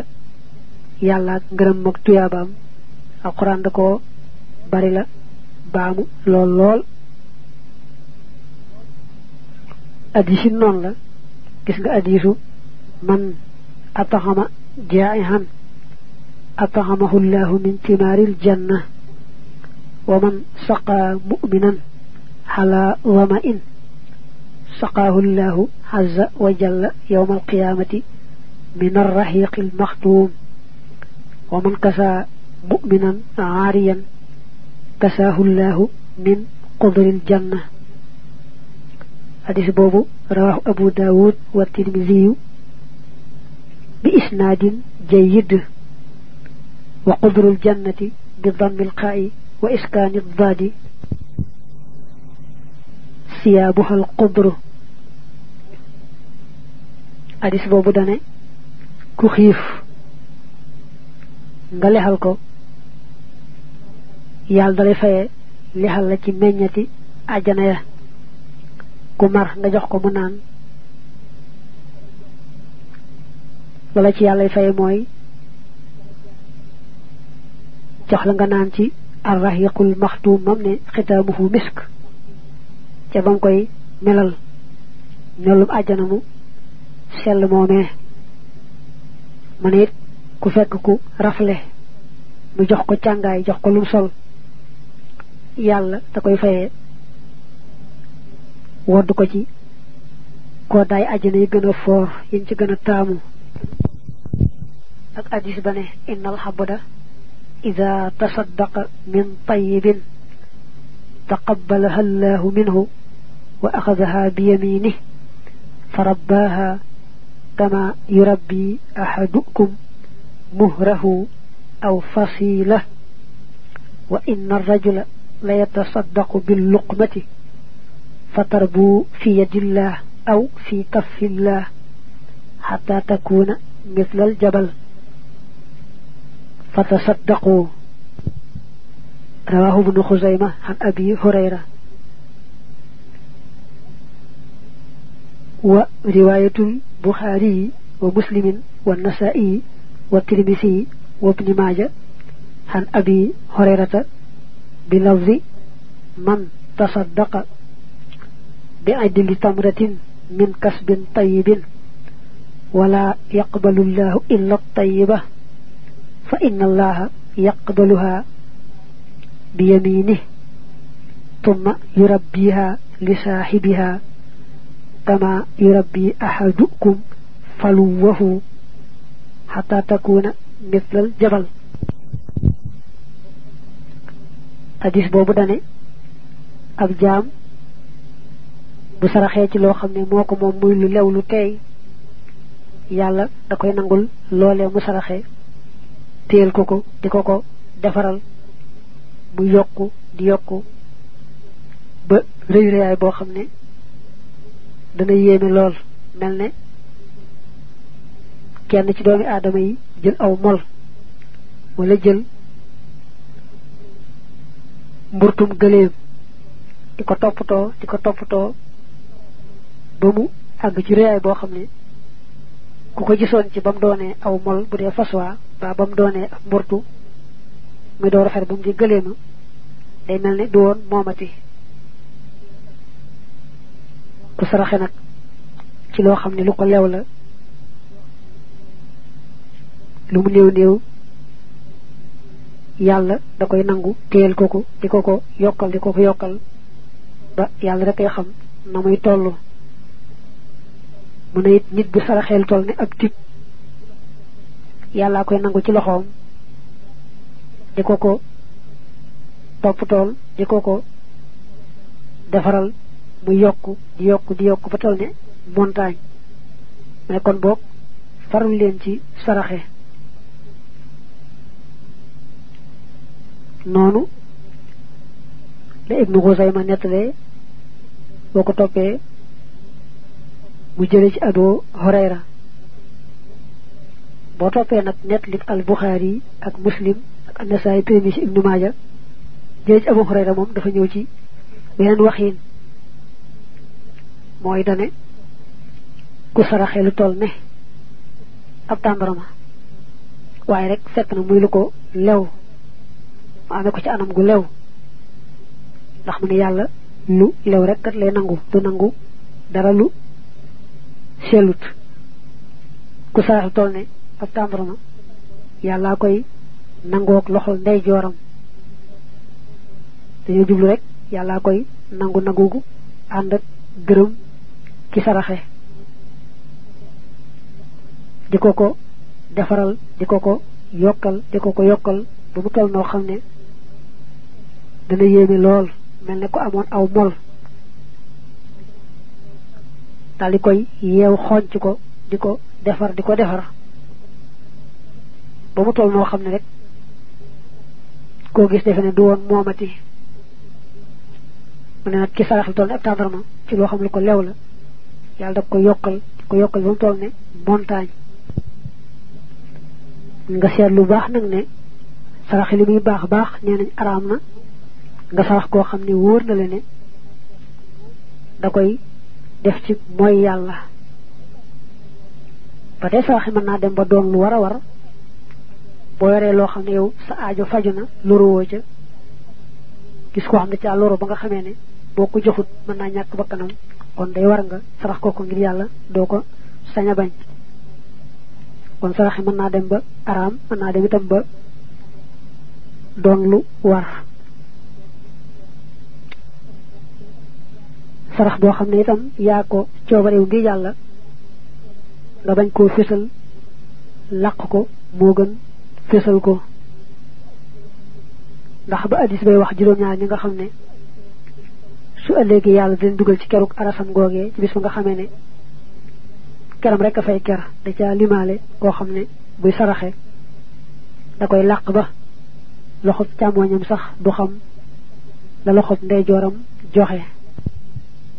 yàlla ak ngërëm ak tuyaabaam alquran da ko bari la baamu lool lool addisi noonu la gis nga addisu man ataxama jaa'ihan ataxamahu llahu min timaaril janna wa man saqaa mu'minan xala wama in saqaahu llahu azza wa jalla yawma alqiyaamati min arrahiqi almaxtuum wa man kasaa mu'minan aariyan kasaahu llahu min qudril janna hadis boobu rawahu abu daawud wa tirmisiyu bi isnaadin jayyid wa qudrul jannati bi dammil qaa'i wa iskaani daadi siyaabuha al qudru hadis boobu dane ku xiif nga lexal ko yàlla dalay faye lexal la ci meññati àjjana ya ku mar nga jox ko mu naan loola ci yàllay faye mooy jox la nga naan ci arrahiqul maxtuum mam ne xitaamuhu misk ca bam koy melal melum àjjana mu sell moomee mu ne it ku fekk ku rafle mu jox ko càngaay jox ko lum sol yàlla da koy fayee wodd ko ci koo daay àjjana yi gën a foor yiñ ci gën a taamu ak addis ba ne innal xabda ida tasaddaqa min tayyibin taqabbalaha allahu minhu wa axadaha bi yaminih fa rabbaaha kama yurabbi ahadukum muhrahu aw fasila wa inna arrajula la yatasaddaqu billuqmati fatarbu fi yadillah aw fi kaffillah xata takuna misla aljabal fatasaddaqu rawahu ibnu xuzayma an abi hurayra wa riwayatul buxaari wa muslimin wa nasaa'i wa tirmisi wa ibni maaja an abi hurayrata bi lafzi man tasaddaqa bi adli tamratin min kasbin tayyibin wala yaqbalu llahu illa tayyiba fa inna allaha yaqbaluha bi yaminih thumma yurabbiha li saahibiha kama yurabbi ahadukum faluwahu hatta takuna mislal jabal hadis boobu dane ab jaam bu saraxee ci loo xam ne moo ko moom muy lu lew lu teey yàlla da koy nangul loolee mu saraxee téel ko ko di ko ko defaral mu yokku di yokku ba rëy rëyaay boo xam ne dana yéeme lool mel ne kenn ci doomi aadama yi jël aw mol wala jël mburtum gëléem di ko toppatoo ba mu àgg ci rëyaay boo xam ne ku ko gisoon ci ba mu doonee aw mol bu dee faswa ba ba mu doonee ab mburtu muy door xer ba mu di gëléema day mel ne du woon moomati ku saraxe nag ci loo xam ne lu ko lew la lu mu néew néew yàlla da koy nangu téyel ko ko di ko ko yokkal ba yàlla da koy xam na muy toll mu ne it nit bu saraxeel toll ne ab tib yàllaa koy nangu ci loxoom di ko ko toppatool di ko ko defaral muy yokku di yokku ba toll ne montagne mais kon boog farul leen ci saraxe noonu la Ibnu Xuzayma nettalee boo ko toppee mu jële ci Abu Hurayra boo toppee nag nettali al Buxaari ak Muslim ak ak An-Nasaa'i Tirmisi Ibnu Maaja jëlee ci Abu Hurayra moom dafa ñëw ci beneen waxiin mooy dane ku saraxe lu toll ne ab tàndarama waaye rek fekk na muy lu ko lew ma amee ko ci anam gu lew ndax mu ne yàlla lu lew rek kat lay nangu du nangu dara lu sellut ku saraxe lu toll ne ab tàndarama yàlla koy nangook loxol ndey jooram dañoo jublu rek yàlla koy nangu nangugu ànd ak gërëm ki saraxe di ko defaral di ko yokkal di ko yokkal ba mu toll noo xam ne dana yéeme lool mel ne ko amoon aw mol daal di koy yeew xonc ko di ko defar ba mu toll noo xam ne rek koo gis defe ne du woon moomati mu ne nag ki sarax lu toll ne ab tàndarma ci loo xam lu ko lew la yàlla daf ko yokkal ba mu toll ne montagne nga seet lu baax nag ne sarax li muy baax nee nañ araam na nga sarax koo xam ne wóor na la ne da koy def ci mooy yàlla ba tey sarax mën naa dem ba doon lu war a war boo yoree loo xam ne yow sa aajo faju na loruwoo ca gis koo xam ne caa loru ba nga xamee ne boo ko joxut mën naa ñàkk bakkanam kon day war nga sarax ko ngir yàlla doo ko sañ a bañ kon sarax mën naa dem ba araam mën naa dem itam ba doon lu war sarax boo xam ne itam yaa ko coobarew ngir yàlla nga bañ koo fésal làq ko moo gën fésal ko ndax ba addis bay wax juróom-ñaar ñi nga xam ne su ëllëgee yàlla dina dugal ci keruk arasam googee ci bis ba nga xamee ne keram rek a fay ker da ca limaale koo xam ne buy saraxe da koy làq ba loxob càmmooñam sax du xam la loxob ndeyjooram joxe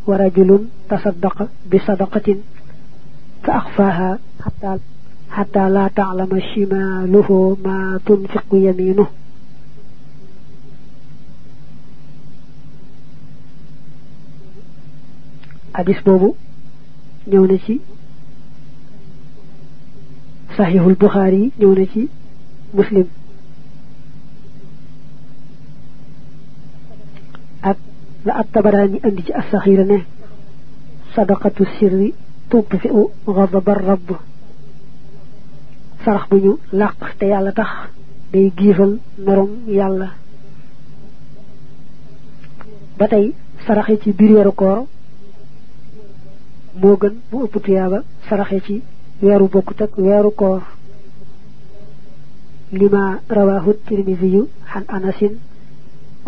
wa rajulun tasaddaqa bi sadaqatin fa axfaaha xataa laa taalama shimaaluhu ma tunfiqu yaminuhu hadis boobu ñëw na ci saxiixul Buxaari yi ñëw na ci Muslim ak la at-Tabaraani andi ci as-Saxiira ne sadaqatu sirri tutfi'u ghadaba rabb sarax bu ñu làq te yàlla tax day giifal merom yàlla ba tey saraxe ci biir weeru koor moo gën bu ëpp tuyaaba saraxe ci weeru bokkut ak weeru koor lima rawahu tirmisiyu an anasin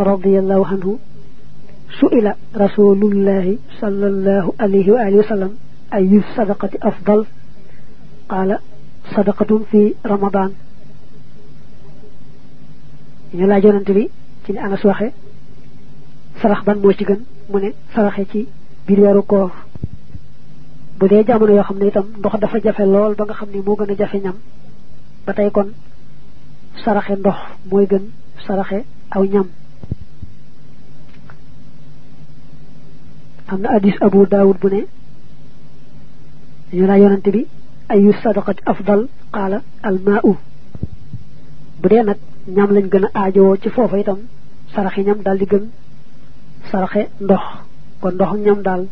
radiyallahu anhu su'ila rasulullahi sallallahu alayhi wa alihi wa sallam ayu sadaqati afdal qaala sadaqatun fi ramadan ñu laaj yonante bi ci ni Anas waxe sarax ban moo ci gën mu ne saraxe ci biir weeru koor bu dee jamono yoo xam ne itam ndox dafa jafe lool ba nga xam ne moo gën a jafe ñam ba tey kon saraxe ndox mooy gën saraxe aw ñam am na hadis Abu Daawud bu ne ñu laa yonante bi ayu sadaqati afdal qaala almaa'u bu dee nag ñam lañ gën a aajowoo ci foofa itam saraxe ñam daal di gën saraxe ndox kon ndox ñam daal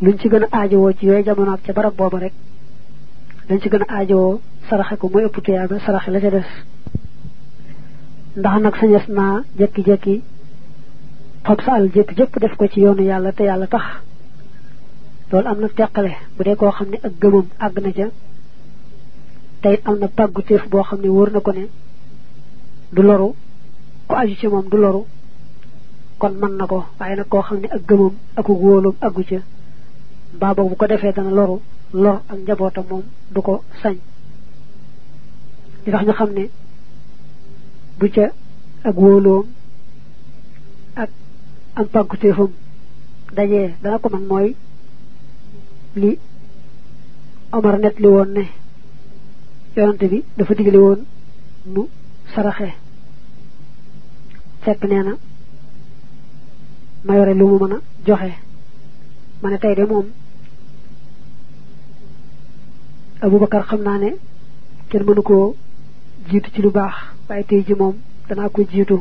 luñ ci gën a aajowoo ci yooyu jamono ak ca barab booba rek lañ ci gën a aajowoo saraxe ko mooy ëpp tuyaaba saraxe la ca des ndax nag sañes naa jekki-jekki fab sa al jëpp jëpp def ko ci yoonu yàlla te yàlla tax loolu am na teqale bu dee koo xam ne ak gëmam àgg na ca te it am na pàggu téef boo xam ne wóor na ko ne du loru ku aju ci moom du loru kon mën na ko waaye nag koo xam ne ak gëmam ak wóolum àggu ca mbaa boobu bu ko defee dana lor ak njabootam moom du ko sañ li tax ñu xam ne bu ca ak wóoloom ak am pàggutéefam dajee dana ko man mooy li Omar net li woon ne yonante bi dafa digle woon nu saraxe fekk nee na ma yore lu mu mën a joxe ma ne tey de moom Abubakar xam naa ne kenn mënu koo jiitu ci lu baax waaye tey ji moom danaa ko jiitu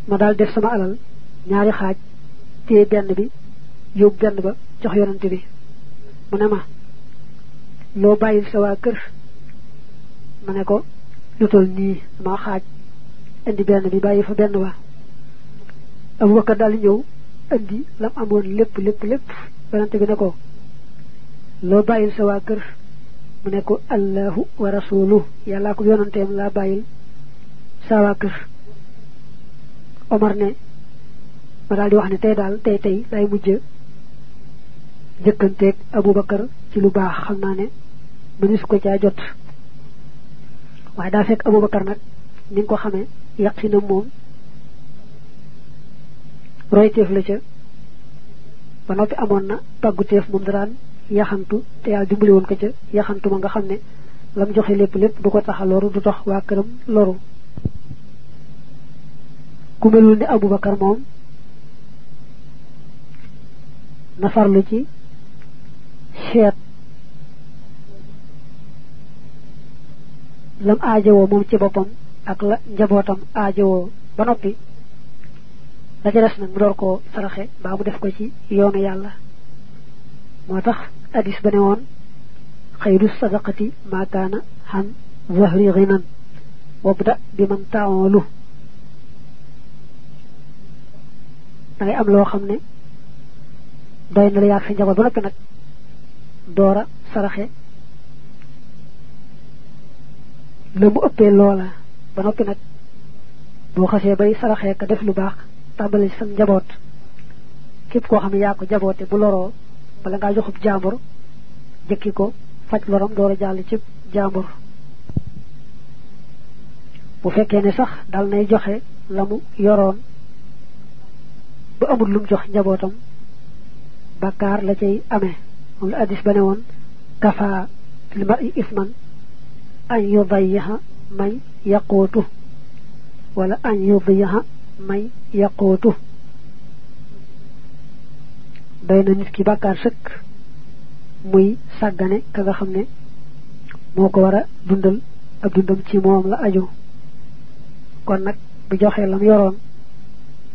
ma daal def sama alal ñaari xaaj téye benn bi yóbbu benn ba jox yonante bi mu ne ma loo bàyyil sa waa kër ma ne ko lu tol nii dama xaaj indi benn bi bàyyi fa benn ba Abubakar daal di ñëw indi lam amoon lépp yonante bi ne ko loo bàyyil sa waa kër mu ne ko allahu wa rasuluhu yàllaa ko yonanteem laa bàyyil sa waa kër Omar ne ma daal di wax ne tey lay mujj jëkkanteeg Abubakar ci lu baax xam naa ne mënees ko caa jot waaye daa fekk Abubakar nag ni nga ko xamee yaqina moom royteef la ca ba noppi amoon na tàgguteef moom daraan yaxantu te yàlla dimbali woon ko ca yaxantu ma nga xam ne lam joxe lépp du ko tax a loru du tax waa këram loru ku melul ni Abubakar moom na farlu ci seet lam aajowoo moom ci boppam ak la njabootam aajowoo ba noppi la ca des nag mu door koo saraxe mbaa mu def ko ci yoonu yàlla moo tax hadis ba ne woon xayru sadaqati maa kaana xan zahri ghinan wabda bi man taamalu da ngay am loo xam ne doy na la yaag sa njaboot ba noppi nag doora saraxe la mu ëppee loola ba noppi nag boo xasee bay saraxee ka def lu baax tàmbali sa njaboot képp koo xam ne yaa ko jaboote bu loroo bala ngaa joxub jaambur jëkki ko faj loram door a jàll ci jaambur bu fekkee ne sax dal nay joxe la mu yoroon ba amul lum jox njabootam bakkaar la cay amee moom la addis ba ne woon kafa fil mar'i isman an yudayyaha may yaqootu wala an yudayyaha may yaqootu doy na nit ki bàkkaar sëkk muy sàggane ka nga xam ne moo ko war a dundal ab dundam ci moom la aju kon nag bu joxee lam yoroon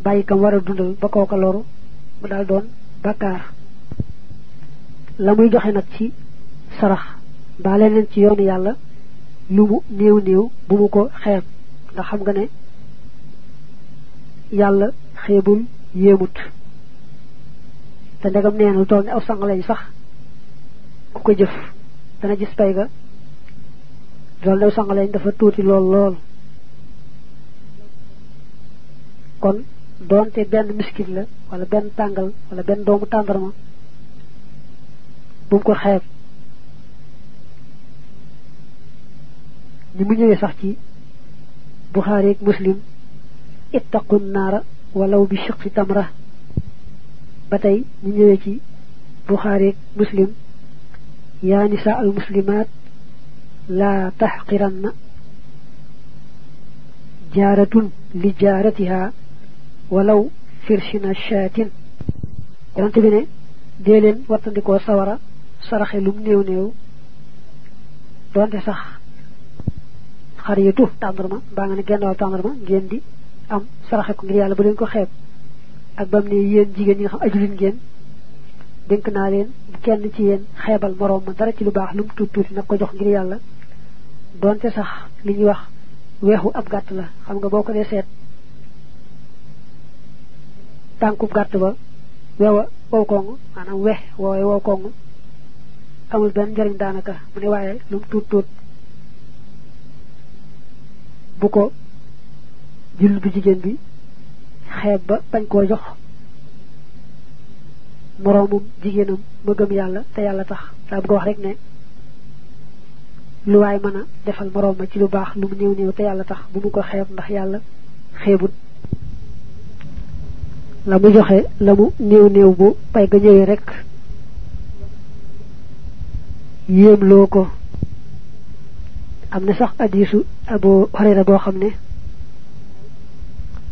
bàyyi kam war a dundal ba kooka loru mu daal doon bàkkaar la muy joxe nag ci sarax mbaa leneen ci yoonu yàlla lu mu néew bu mu ko xeeb ndax xam nga ne yàlla xeebul yéemut te ndegam nee na lu toll ne aw sang lañ sax ku ko jëf dana gis pay ga loolu ne aw sang lañ dafa tuuti lool kon doonte benn miskit la wala benn tàngal wala benn doomu tàndarma bu mu ko xeeb ni mu ñëwee sax ci Buxaari ak Muslim ittaqu naara walaw bi shiqqi tamra ba tey ñu ñëwee ci Buxaari ak Muslim yaa nisaa al muslimaat laa taxqiranna jaaratun li jaaratiha walaw firshina shaatin yonent bi ne dee leen wattandikoo sawara saraxe lum néew doonte sax xaritu tàndarma mbaa nga ne genn wàll tàndarma ngeen di am saraxe ko ngir yàlla bu leen ko xeeb ak bam ne yéen jigéen ñi nga xam ajulit ngeen dénk naa leen bu kenn ci yéen xeebal moroom ma dara ci lu baax lu mu tuuti nag ko jox ngir yàlla doonte sax li ñuy wax weexu ab gàtt la xam nga boo ko dee seet tànkub gàtt ba weewa wow koŋ maanaam wex woowee wow koŋ amul benn njariñ daanaka mu ne waaye lu mu tuut bu ko jullit bu jigéen bi xeeb ba bañ koo jox moroomum jigéenam ma gëm yàlla te yàlla tax daa bëgg wax rek ne lu waay mën a defal moroom ma ci lu baax lu mu néew te yàlla tax bu mu ko xeeb ndax yàlla xeebut la mu joxe la mu néew bu pay ga ñëwee rek yéemloo ko amna sax hadisu Abu Hurayra bo xamne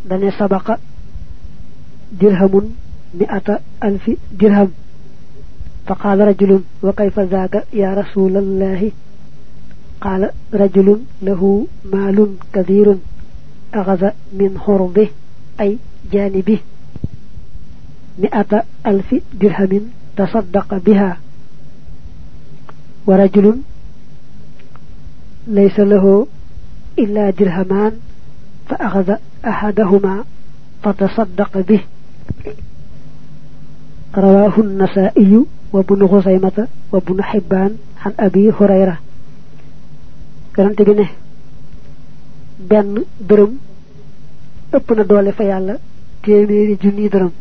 dane sabaqa dirhamun mi'ata alfi dirham فقال رجل وكيف ذاك يا رسول الله قال رجل له مال كثير أخذ من حربه أي جانبه 100,000 درهم تصدق بها ورجل ليس له إلا درهمان فأخذ أحدهما فتصدق به رواه النسائي وابن خزيمة وابن حبان عن أبي هريرة كرنت بي نه بن درم ëpp na doole fa yàlla téeméeri junni dërëm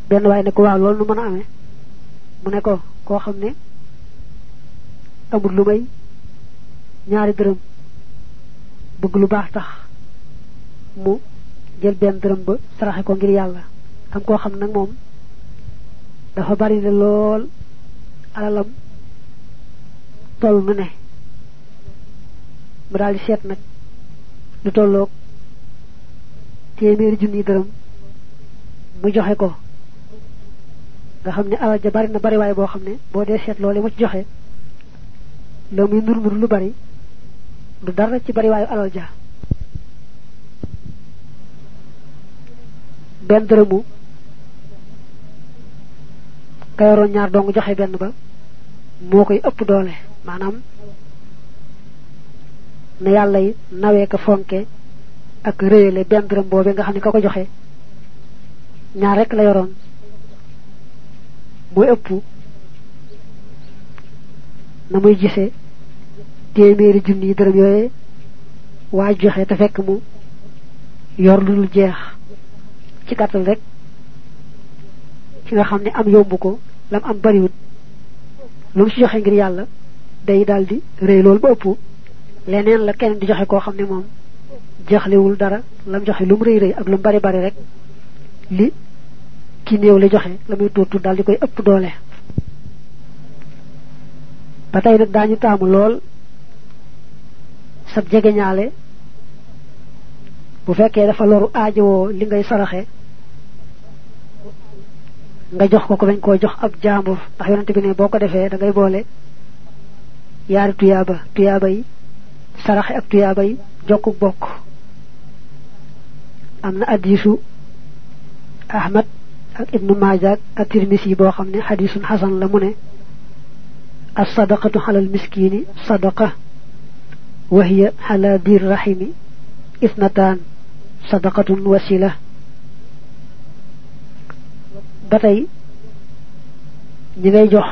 benn waaye ne ko waaw loolu nu mën a amee mu ne ko koo xam ne amul lu may ñaari dërëm bëgg lu baax tax mu jël benn dërëm ba saraxe ko ngir yàlla am koo xam nag moom dafa bari le lool alalam toll nu ne mu daal di seet nag lu tolloog téeméeri junni dërëm mu joxe ko nga xam ne alal ja bari na bari waaye boo xam ne boo dee seet loole mu ci joxe la muy nur lu bari du dara ci bari waayu alal ja benn dërëmu ka yoroon ñaar dong joxe benn ba moo koy ëpp doole maanaam na yàlla yi nawee ka fonke ak réyale benn dërëm boobee nga xam ne ka ko joxe ñaar rek la yoroon mooy ëpp na muy gisee téeméeri junni dërëm yooyee waa joxe te fekk mu yor lu dul jeex ci gàttal rek ci nga xam ne am yomb ko lam am bariwut lu mu ci joxe ngir yàlla day daldi rëy lool ba ëpp leneen la keneen di joxe koo xam ne moom jaxlewul dara lam joxe lu mu rëy rëy ak lu mu bari bari rek li ki néew la joxe la muy tuut daldi koy ëpp doole ba tey nag daañu taamu lool sab jegeñaale bu fekkee dafa loru aajowoo li ngay saraxe nga jox ko bañ koo jox ab jaambur ndax yonante bi ne boo ko defee da ngay boole yaari tuyaaba yi saraxe ak tuyaaba yi jokku bokk am na hadiisu Ahmad ak Ibnu Maaja ak Tirmisi boo xam ne hadiisun hasan la mu ne as-sadaqatu ala al-miskini sadaqa wa hiya ala dir rahimi isnatan sadaqatun wasila ba tey ñi ngay jox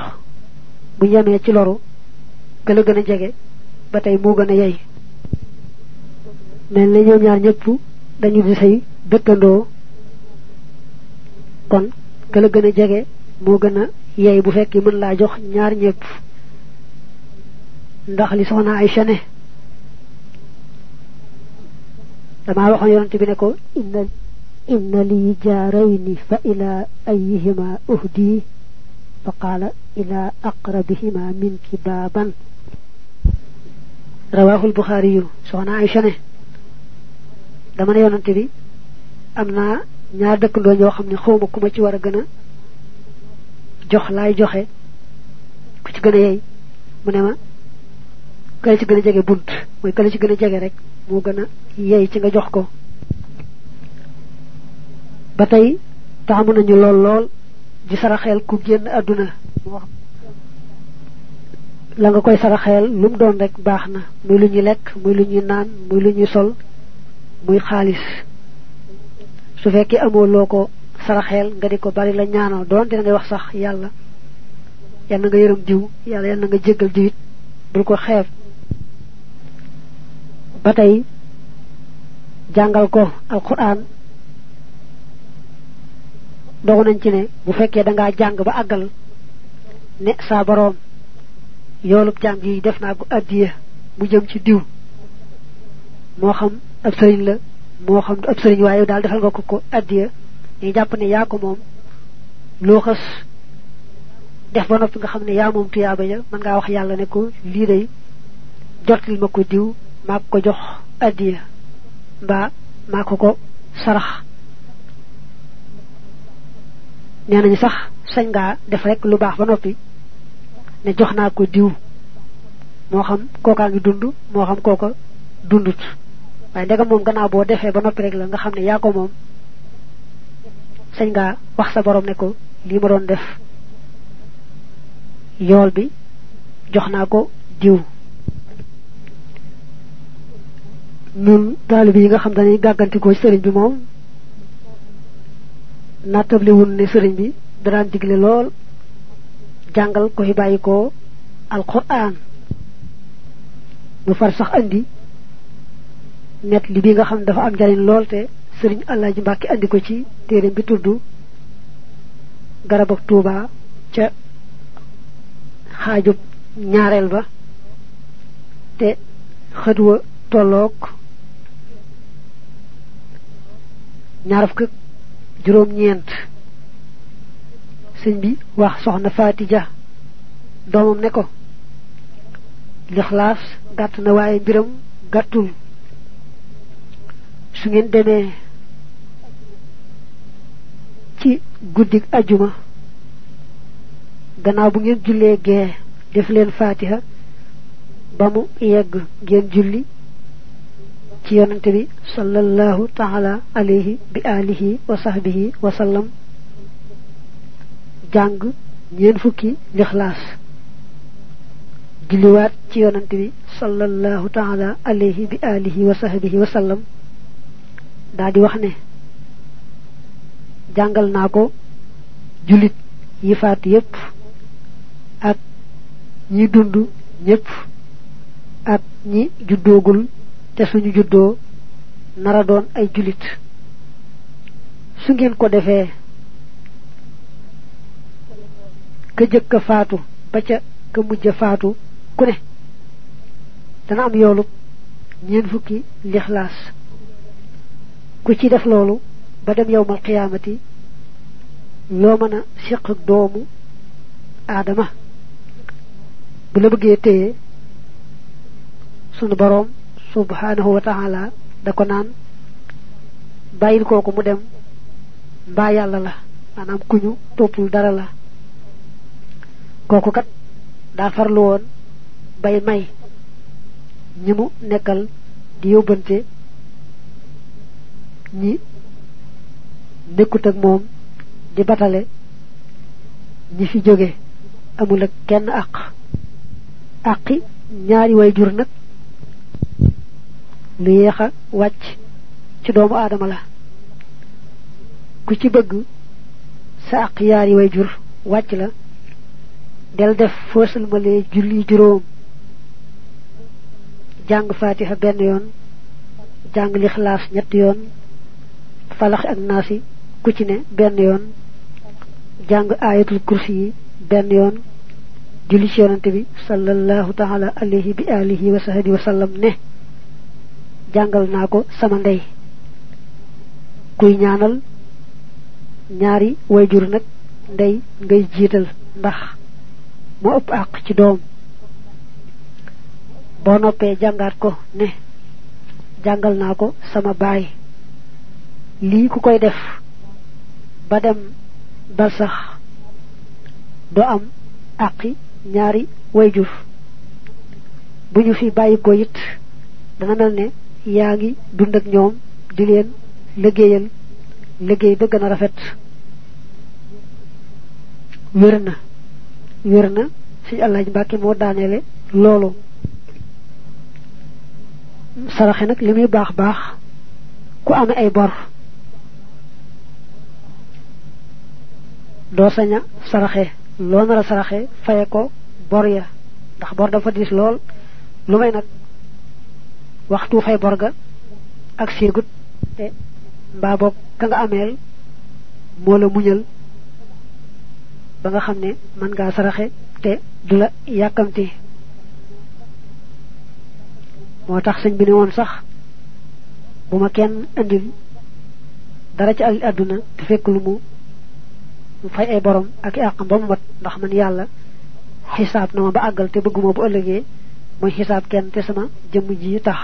bu yemee ci loru ka la gën a jege ba tey moo gën a yey mel na ñoom ñaar ñëpp dañu di say dëkkandoo kon ka la gën a jege moo gën a yey bu fekk mën laa jox ñaar ñëpp ndax li soxna Aïcha ne damaa waxoon yonante bi ne ko inna li jaarayni fa ila ayyihima uhdi fa qaala ila aqrabihima minki baaban rawaahu al-Buxaari soxna Aïcha ne dama ne yonante bi am naa ñaar dëkkandoo ñoo xam ne xawma ku ma ci war a gën a jox laay joxe ku ci gën a yey mu ne ma kala ci gën a jege bunt mooy kala ci gën a jege rek moo gën a yey ci nga jox ko ba tey taamu nañu lool di saraxeel ku génn àdduna la nga koy saraxeel lu mu doon rek baax na muy lu ñuy lekk muy lu ñuy naan muy lu ñuy sol muy xaalis su fekkee amoo loo ko saraxeel nga di ko bari la ñaanal doon dina ngay wax sax yàlla yal na nga yërëm diw yàlla yal na nga jéggal diwit bul ko xeeb ba tey jàngal ko alquran dogu nañ ci ne bu fekkee dangaa jàng ba àggal ne saa boroom yoolub jàng yi def naa ko addiya mu jëm ci diw moo xam ab sëriñ la moo xam du ab sëriñ waaye daal defal nga ko addiya ñu jàpp ne yaa ko moom loo xas def ba noppi nga xam ne yaa moom tuyaaba ja mën ngaa wax yàlla ne ko lii day jotil mako diw maa ko jox adiya ba mako ko sarax nenañu sax sañ nga def rek lu baax ba nopi ne jox naa ko diw moo xam kookaa ngi dund moo xam kooka dundut waaye ndegam moom gannaaw boo defee ba noppi rek la nga xam ne yaa ko moom sañ nga wax sa borom ne ko lii ma doon def yool bi jox naa ko diw nun taalibe yi nga xam dañuy gàggantikoo sëriñ bi moom nattable wun ne sëriñ bi daan digle lool jàngal ko fi bàyyi ko alquran mu far sax andi net li bi nga xam dafa am njariñ lool te sëriñ Alaaji Mbàkke andi ko ci téereem bi tudd garab ak Tuuba ca xaajub ñaareel ba te xëdwa tolloog ñaar fukk juróom ñeent sëñ bi wax soxna Fatija doomam ne ko lixlaas gàtt na waaye mbiram gàttul su ngeen demee ci guddig ajuma gannaaw bu ngeen jullee gee def leen fatiha ba mu yegg ngeen julli ci yonante bi sallallahu ta'ala alayhi bi alihi wa sahbihi wa sallam jàng ñeen fukki lixlaas julliwaat ci yonante bi sallallahu ta'ala alayhi bi alihi wa sahbihi wa sallam daa di wax ne jàngal naa ko julit yi faat yépp ak ñi dund ñépp ak ñi juddoogul te suñu juddoo nara doon ay julit su ngeen ko defee ka jëkk faatu ba ca ka mujj faatu ku ne dana am yoolub ñeen fukki lixlaas ku ci def loolu ba dem yawmal qiyaamati loo mën a siq ak doomu aadama bu la bëggee téye sunu boroom subhanahu wa ta'ala da ko naan bàyyil kooku mu dem mbaa yàlla la maanaam kuñu toppul dara la kooku kat daa farlu woon bay may ñi mu nekkal di yóbbante ñi nekkut ak moom di batale ñi fi jóge amul ak kenn àqi ñaari way jur nag lu yeexa wàcc ci doomu aadama la ku ci bëgg sa àq yaari way jur wàcc la del def foosal ma lee julli juróom jàng fatiha benn yoon jàng lixlaas ñetti yoon falax ak naasi ku ci ne benn yoon jàng ayatul kursi yi benn yoon julli ci yonante bi sallallahu ta'ala alayhi bi alihi wa sahbihi wa sallam ne jàngal naa ko sama ndey kuy ñaanal ñaari wayjur nag ndey ngay jiital ndax moo ëpp àq ci doom boo noppee jàngaat ko ne jàngal naa ko sama baay lii ku koy def ba dem bal sax do am àqi ñaari wayjur bu ñu fi bàyyi ko it dana mel ne yaa ngi dund ak ñoom di leen liggéeyal liggéey ba gën a rafet wér na si Alaaji Mbàkke moo daaneele loolu saraxe nag li muy baax baax ku amee ay bor doo saña saraxe loo nar a saraxe faye ko bor ya ndax bor dafa diis lool lu may nag waxtu fay bor ga ak séegut te mbaa boog ka nga ameel moo la muñal ba nga xam ne mën ngaa saraxe te du la yàkkamti moo tax sëñ bi ne woon sax bu ma kenn andil dara ci àdduna te fekk lu mu fay ay borom ak àqam ba mu mat ndax man yàlla xisaab na ma ba àggal te bëgguma bu ëllëgee muy xisaab kenn te sama jëmm ji tax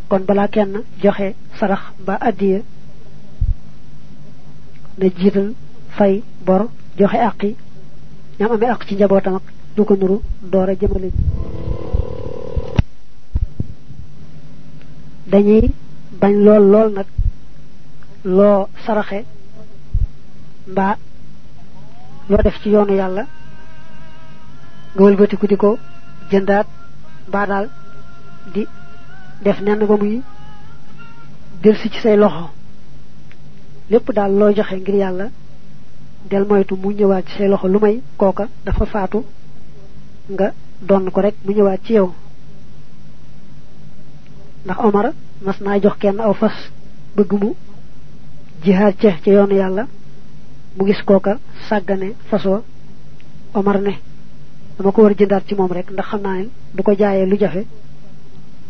kon balaa kenn joxe sarax ba addiya na jiital fay bor joxe àqi ñam amee àq ci njabootam ak lu ko nuru door a jëmale dañuy bañ lool nag loo saraxe mbaa loo def ci yoonu yàlla nga wëlbatiku di ko jëndaat mbaa daal di def nenn ba muy delsi ci say loxo lépp daal loo joxe ngir yàlla del moytu mu ñëwaat ci say loxo lu may kooka dafa faatu nga donn ko rek mu ñëwaat ci yow ndax Omar mas naa jox kenn aw fas bëgg mu jihaad ca ci yoonu yàlla mu gis kooka sàggane fasoo Omar ne dama ko war jëndaat ci moom rek ndax xam naa ne du ko jaayee lu jafe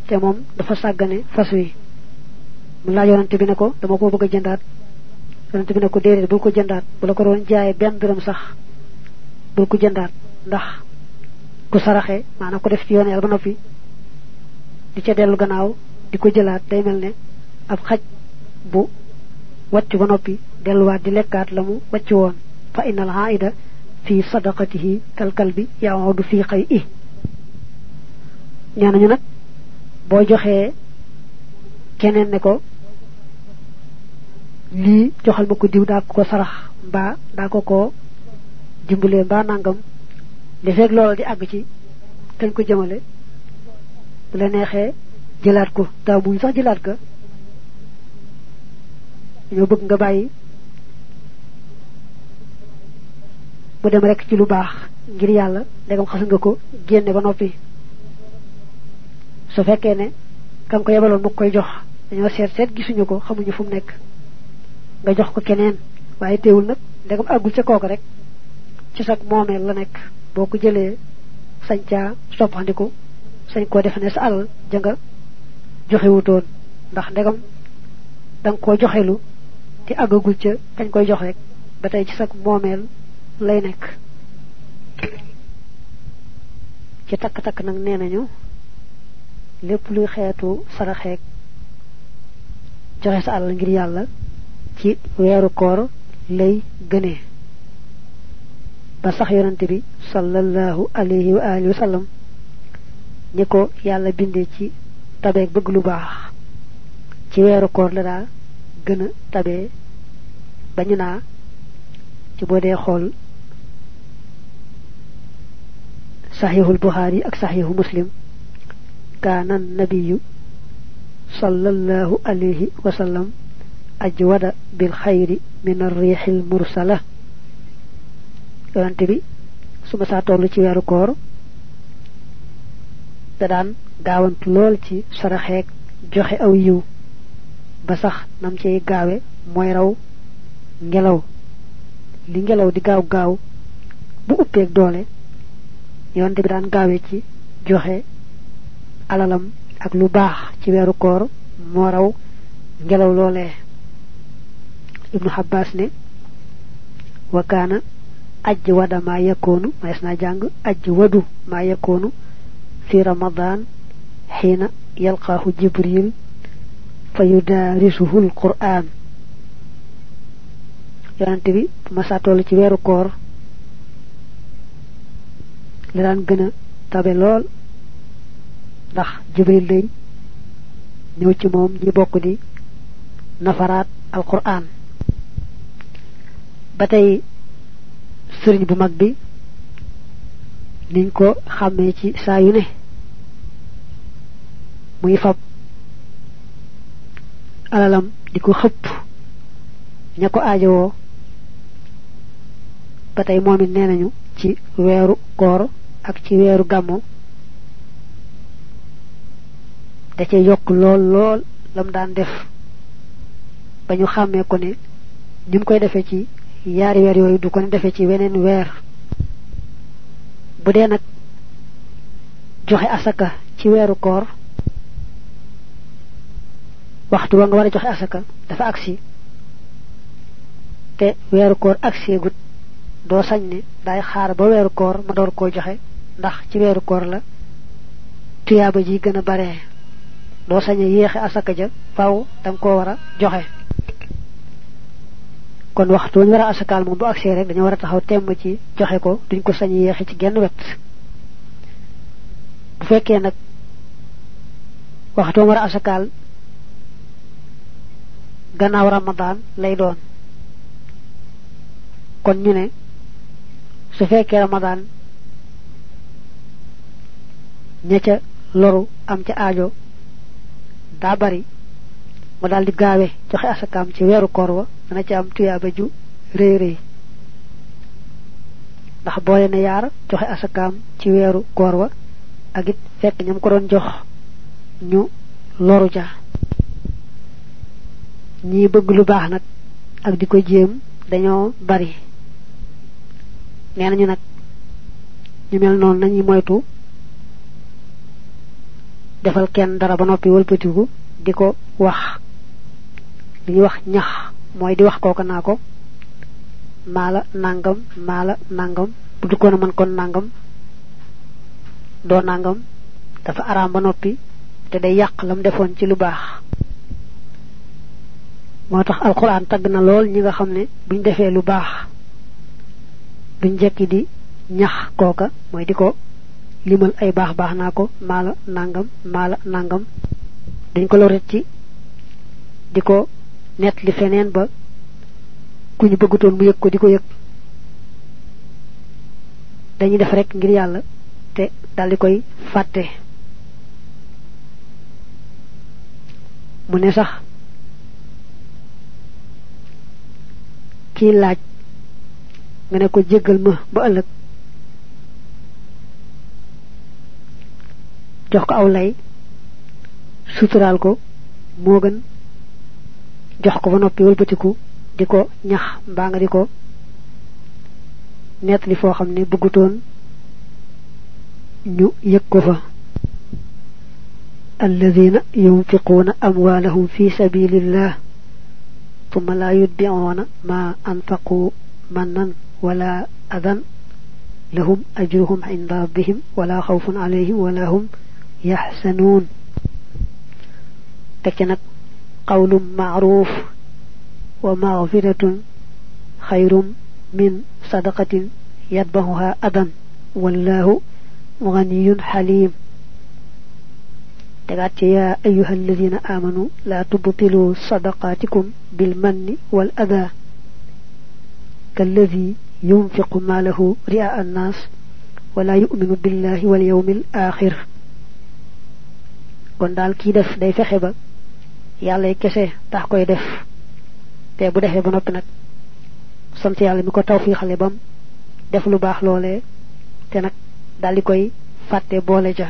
te moom dafa sàggane fas wi mu laaj yonante bi ne ko dama ko bëgg a jëndaat yonante bi ne ko déedéet bul ko jëndaat bu la ko doon jaayee benn dërëm sax bul ko jëndaat ndax ku saraxe maanaam ko def ci yoon yàlla ba noppi di ca dellu gannaaw di ko jëlaat day mel ne ab xaj bu wàcc ba noppi delluwaat di lekkaat la mu wàcc woon fa innal aida fi sadaqatihi kalkal bi yaawdu fi xay i nee nañu nag boo joxee keneen ne ko lii joxal ma ko diw daa ko sarax mbaa daa ko dimbalee mbaa nangam li fekk loolu di àgg ci kañ ko jëmale bu la neexee jëlaat ko taw buñ sax jëlaat ka ñoo bëgg nga bàyyi mu dem rek ci lu baax ngir yàlla ndegam xas nga ko génne ba noppi su fekkee ne kam ko yebaloon mu koy jox dañoo seet gisuñu ko xamuñu fu mu nekk nga jox ko keneen waaye teewul nag ndegam àggul ca kooku rek ci sag moomeel la nekk boo ko jëlee sañ caa soppandiku sañ koo defe ne sa alal ja nga joxewutoon ndax ndegam danga koo joxelu te àggagul ca kañ koy jox rek ba tey ci sag moomeel lay nekk ci takk-takk nag nee nañu lépp luy xeetu saraxeek joxe sa alal ngir yàlla ci weeru koor lay gënee ba sax yonante bi sallallahu alayhi wa alihi wa sallam ni ko yàlla bindee ci tabeek bëgg lu baax ci weeru koor la daa gën a tabee ba ñu naa ci boo dee xool saxiixul buxaari ak saxiixu muslim kaana nabiyu sallallahu alayhi wa sallam ajwada bil xayri min ar-riixil mursala yonante bi su ma saa tollu ci weeru koor da daan gaawantu lool ci saraxeek joxe aw yiw ba sax nam cey gaawe mooy raw ngelaw li ngelaw di gaaw gaaw bu uppeek doole yonante bi daan gaawe ci joxe alalam ak lu baax ci weeru koor moo raw ngelaw loolee ibnu Abbas ne wa kaana ajwada ma yakoonu maes naa jàng ajwadu ma yakoonu fi ramadan xiina yalqaahu jibril fa yudaarisuhu alquran yonante bi bu ma saa toll ci weeru koor la daan gën a tabe lool ndax jibril day ñëw ci moom ñi bokk di nafaraat alquran ba tey sëriñ bu mag bi niñ ko xàmmee ci saa yu ne muy fab alalam di ko xëpp ña ko aajowoo ba tey moom it nee nañu ci weeru koor ak ci weeru gàmmu da ca yokk lool lam daan def ba ñu xàmmee ko ne ni mu koy defee ci yaari weer yooyu du ko ne defee ci weneen weer bu dee nag joxe asaka ci weeru koor waxtu wa nga war a joxe asaka dafa agsi te weeru koor agsi gut doo sañ ne daay xaar ba weeru koor ma door koo joxe ndax ci weeru koor la tuyaaba ji gën a bare doo sañ a yéexe asaka ja faaw danga koo war a joxe kon waxtu ñu war a asakaal moom bu agsee rek dañu war a taxaw temm ci joxe ko duñ ko sañ a yéexe ci genn wet bu fekkee nag waxtu war a asakaal gannaaw ramadan lay doon kon ñu ne su fekkee ramadan ña ca loru am ca aajo daa bari mu daal di gaawe joxe asakaam ci weeru koor wa dana ci am tuyaaba ju rëy rëy ndax boole na yaar joxe asakaam ci weeru koor wa ak it fekk ñam ko doon jox ñu loru ja ñi bëgg lu baax nag ak di ko jéem dañoo bari nee nañu nag ñu mel noonu nañuy moytu defal kenn dara ba noppi wëlbatiku di ko wax li ñuy wax ñax mooy di wax kooka naa ko maala nangam bu du ko na mën kon nangam doo nangam dafa araam ba noppi te day yàq lam defoon ci lu baax moo tax alquran tagg na lool ñi nga xam ne buñ defee lu baax duñ jekki di ñax kooka mooy di ko limal ay baax baax naa ko maala nangam dañ ko loret ci di ko net li feneen ba ku ñu bëggutoon mu yëg ko di ko yëg dañuy def rek ngir yàlla te daldi koy fàtte mu ne sax kii laaj nga ne ko jéggal ma ba ëllëg jox ko aw lay suturaal ko moo gën jox ko ba noppi wëlbatiku di ko ñax mbaa nga di ko nett li foo xam ne bëggutoon ñu yëg ko fa alladina yunfiquuna amwaalahum fi sabilillah thumma la yutbi'una ma anfaqu mannan wala adan lahum ajruhum inda rabbihim wala xawfun alayhim wala hum yaxsanuun teg ci nag qawlun ma'ruf wa maghfiratun xayrun min sadaqatin yatba'uha adan wallahu ganiyun xalim tegaat ci yaa ayyuha alladina amanu la tubtilu sadaqatikum bilmanni wal ada kalladi yunfiqu maalahu ri'a annas wala yu'minu billahi wal yawmil axir kon daal kii def day fexe ba yàlla kese tax koy def te bu defee ba noppi nag sant yàlla mi ko tawfiixale bam def lu baax loolee te nag daal di koy fàtte boole ja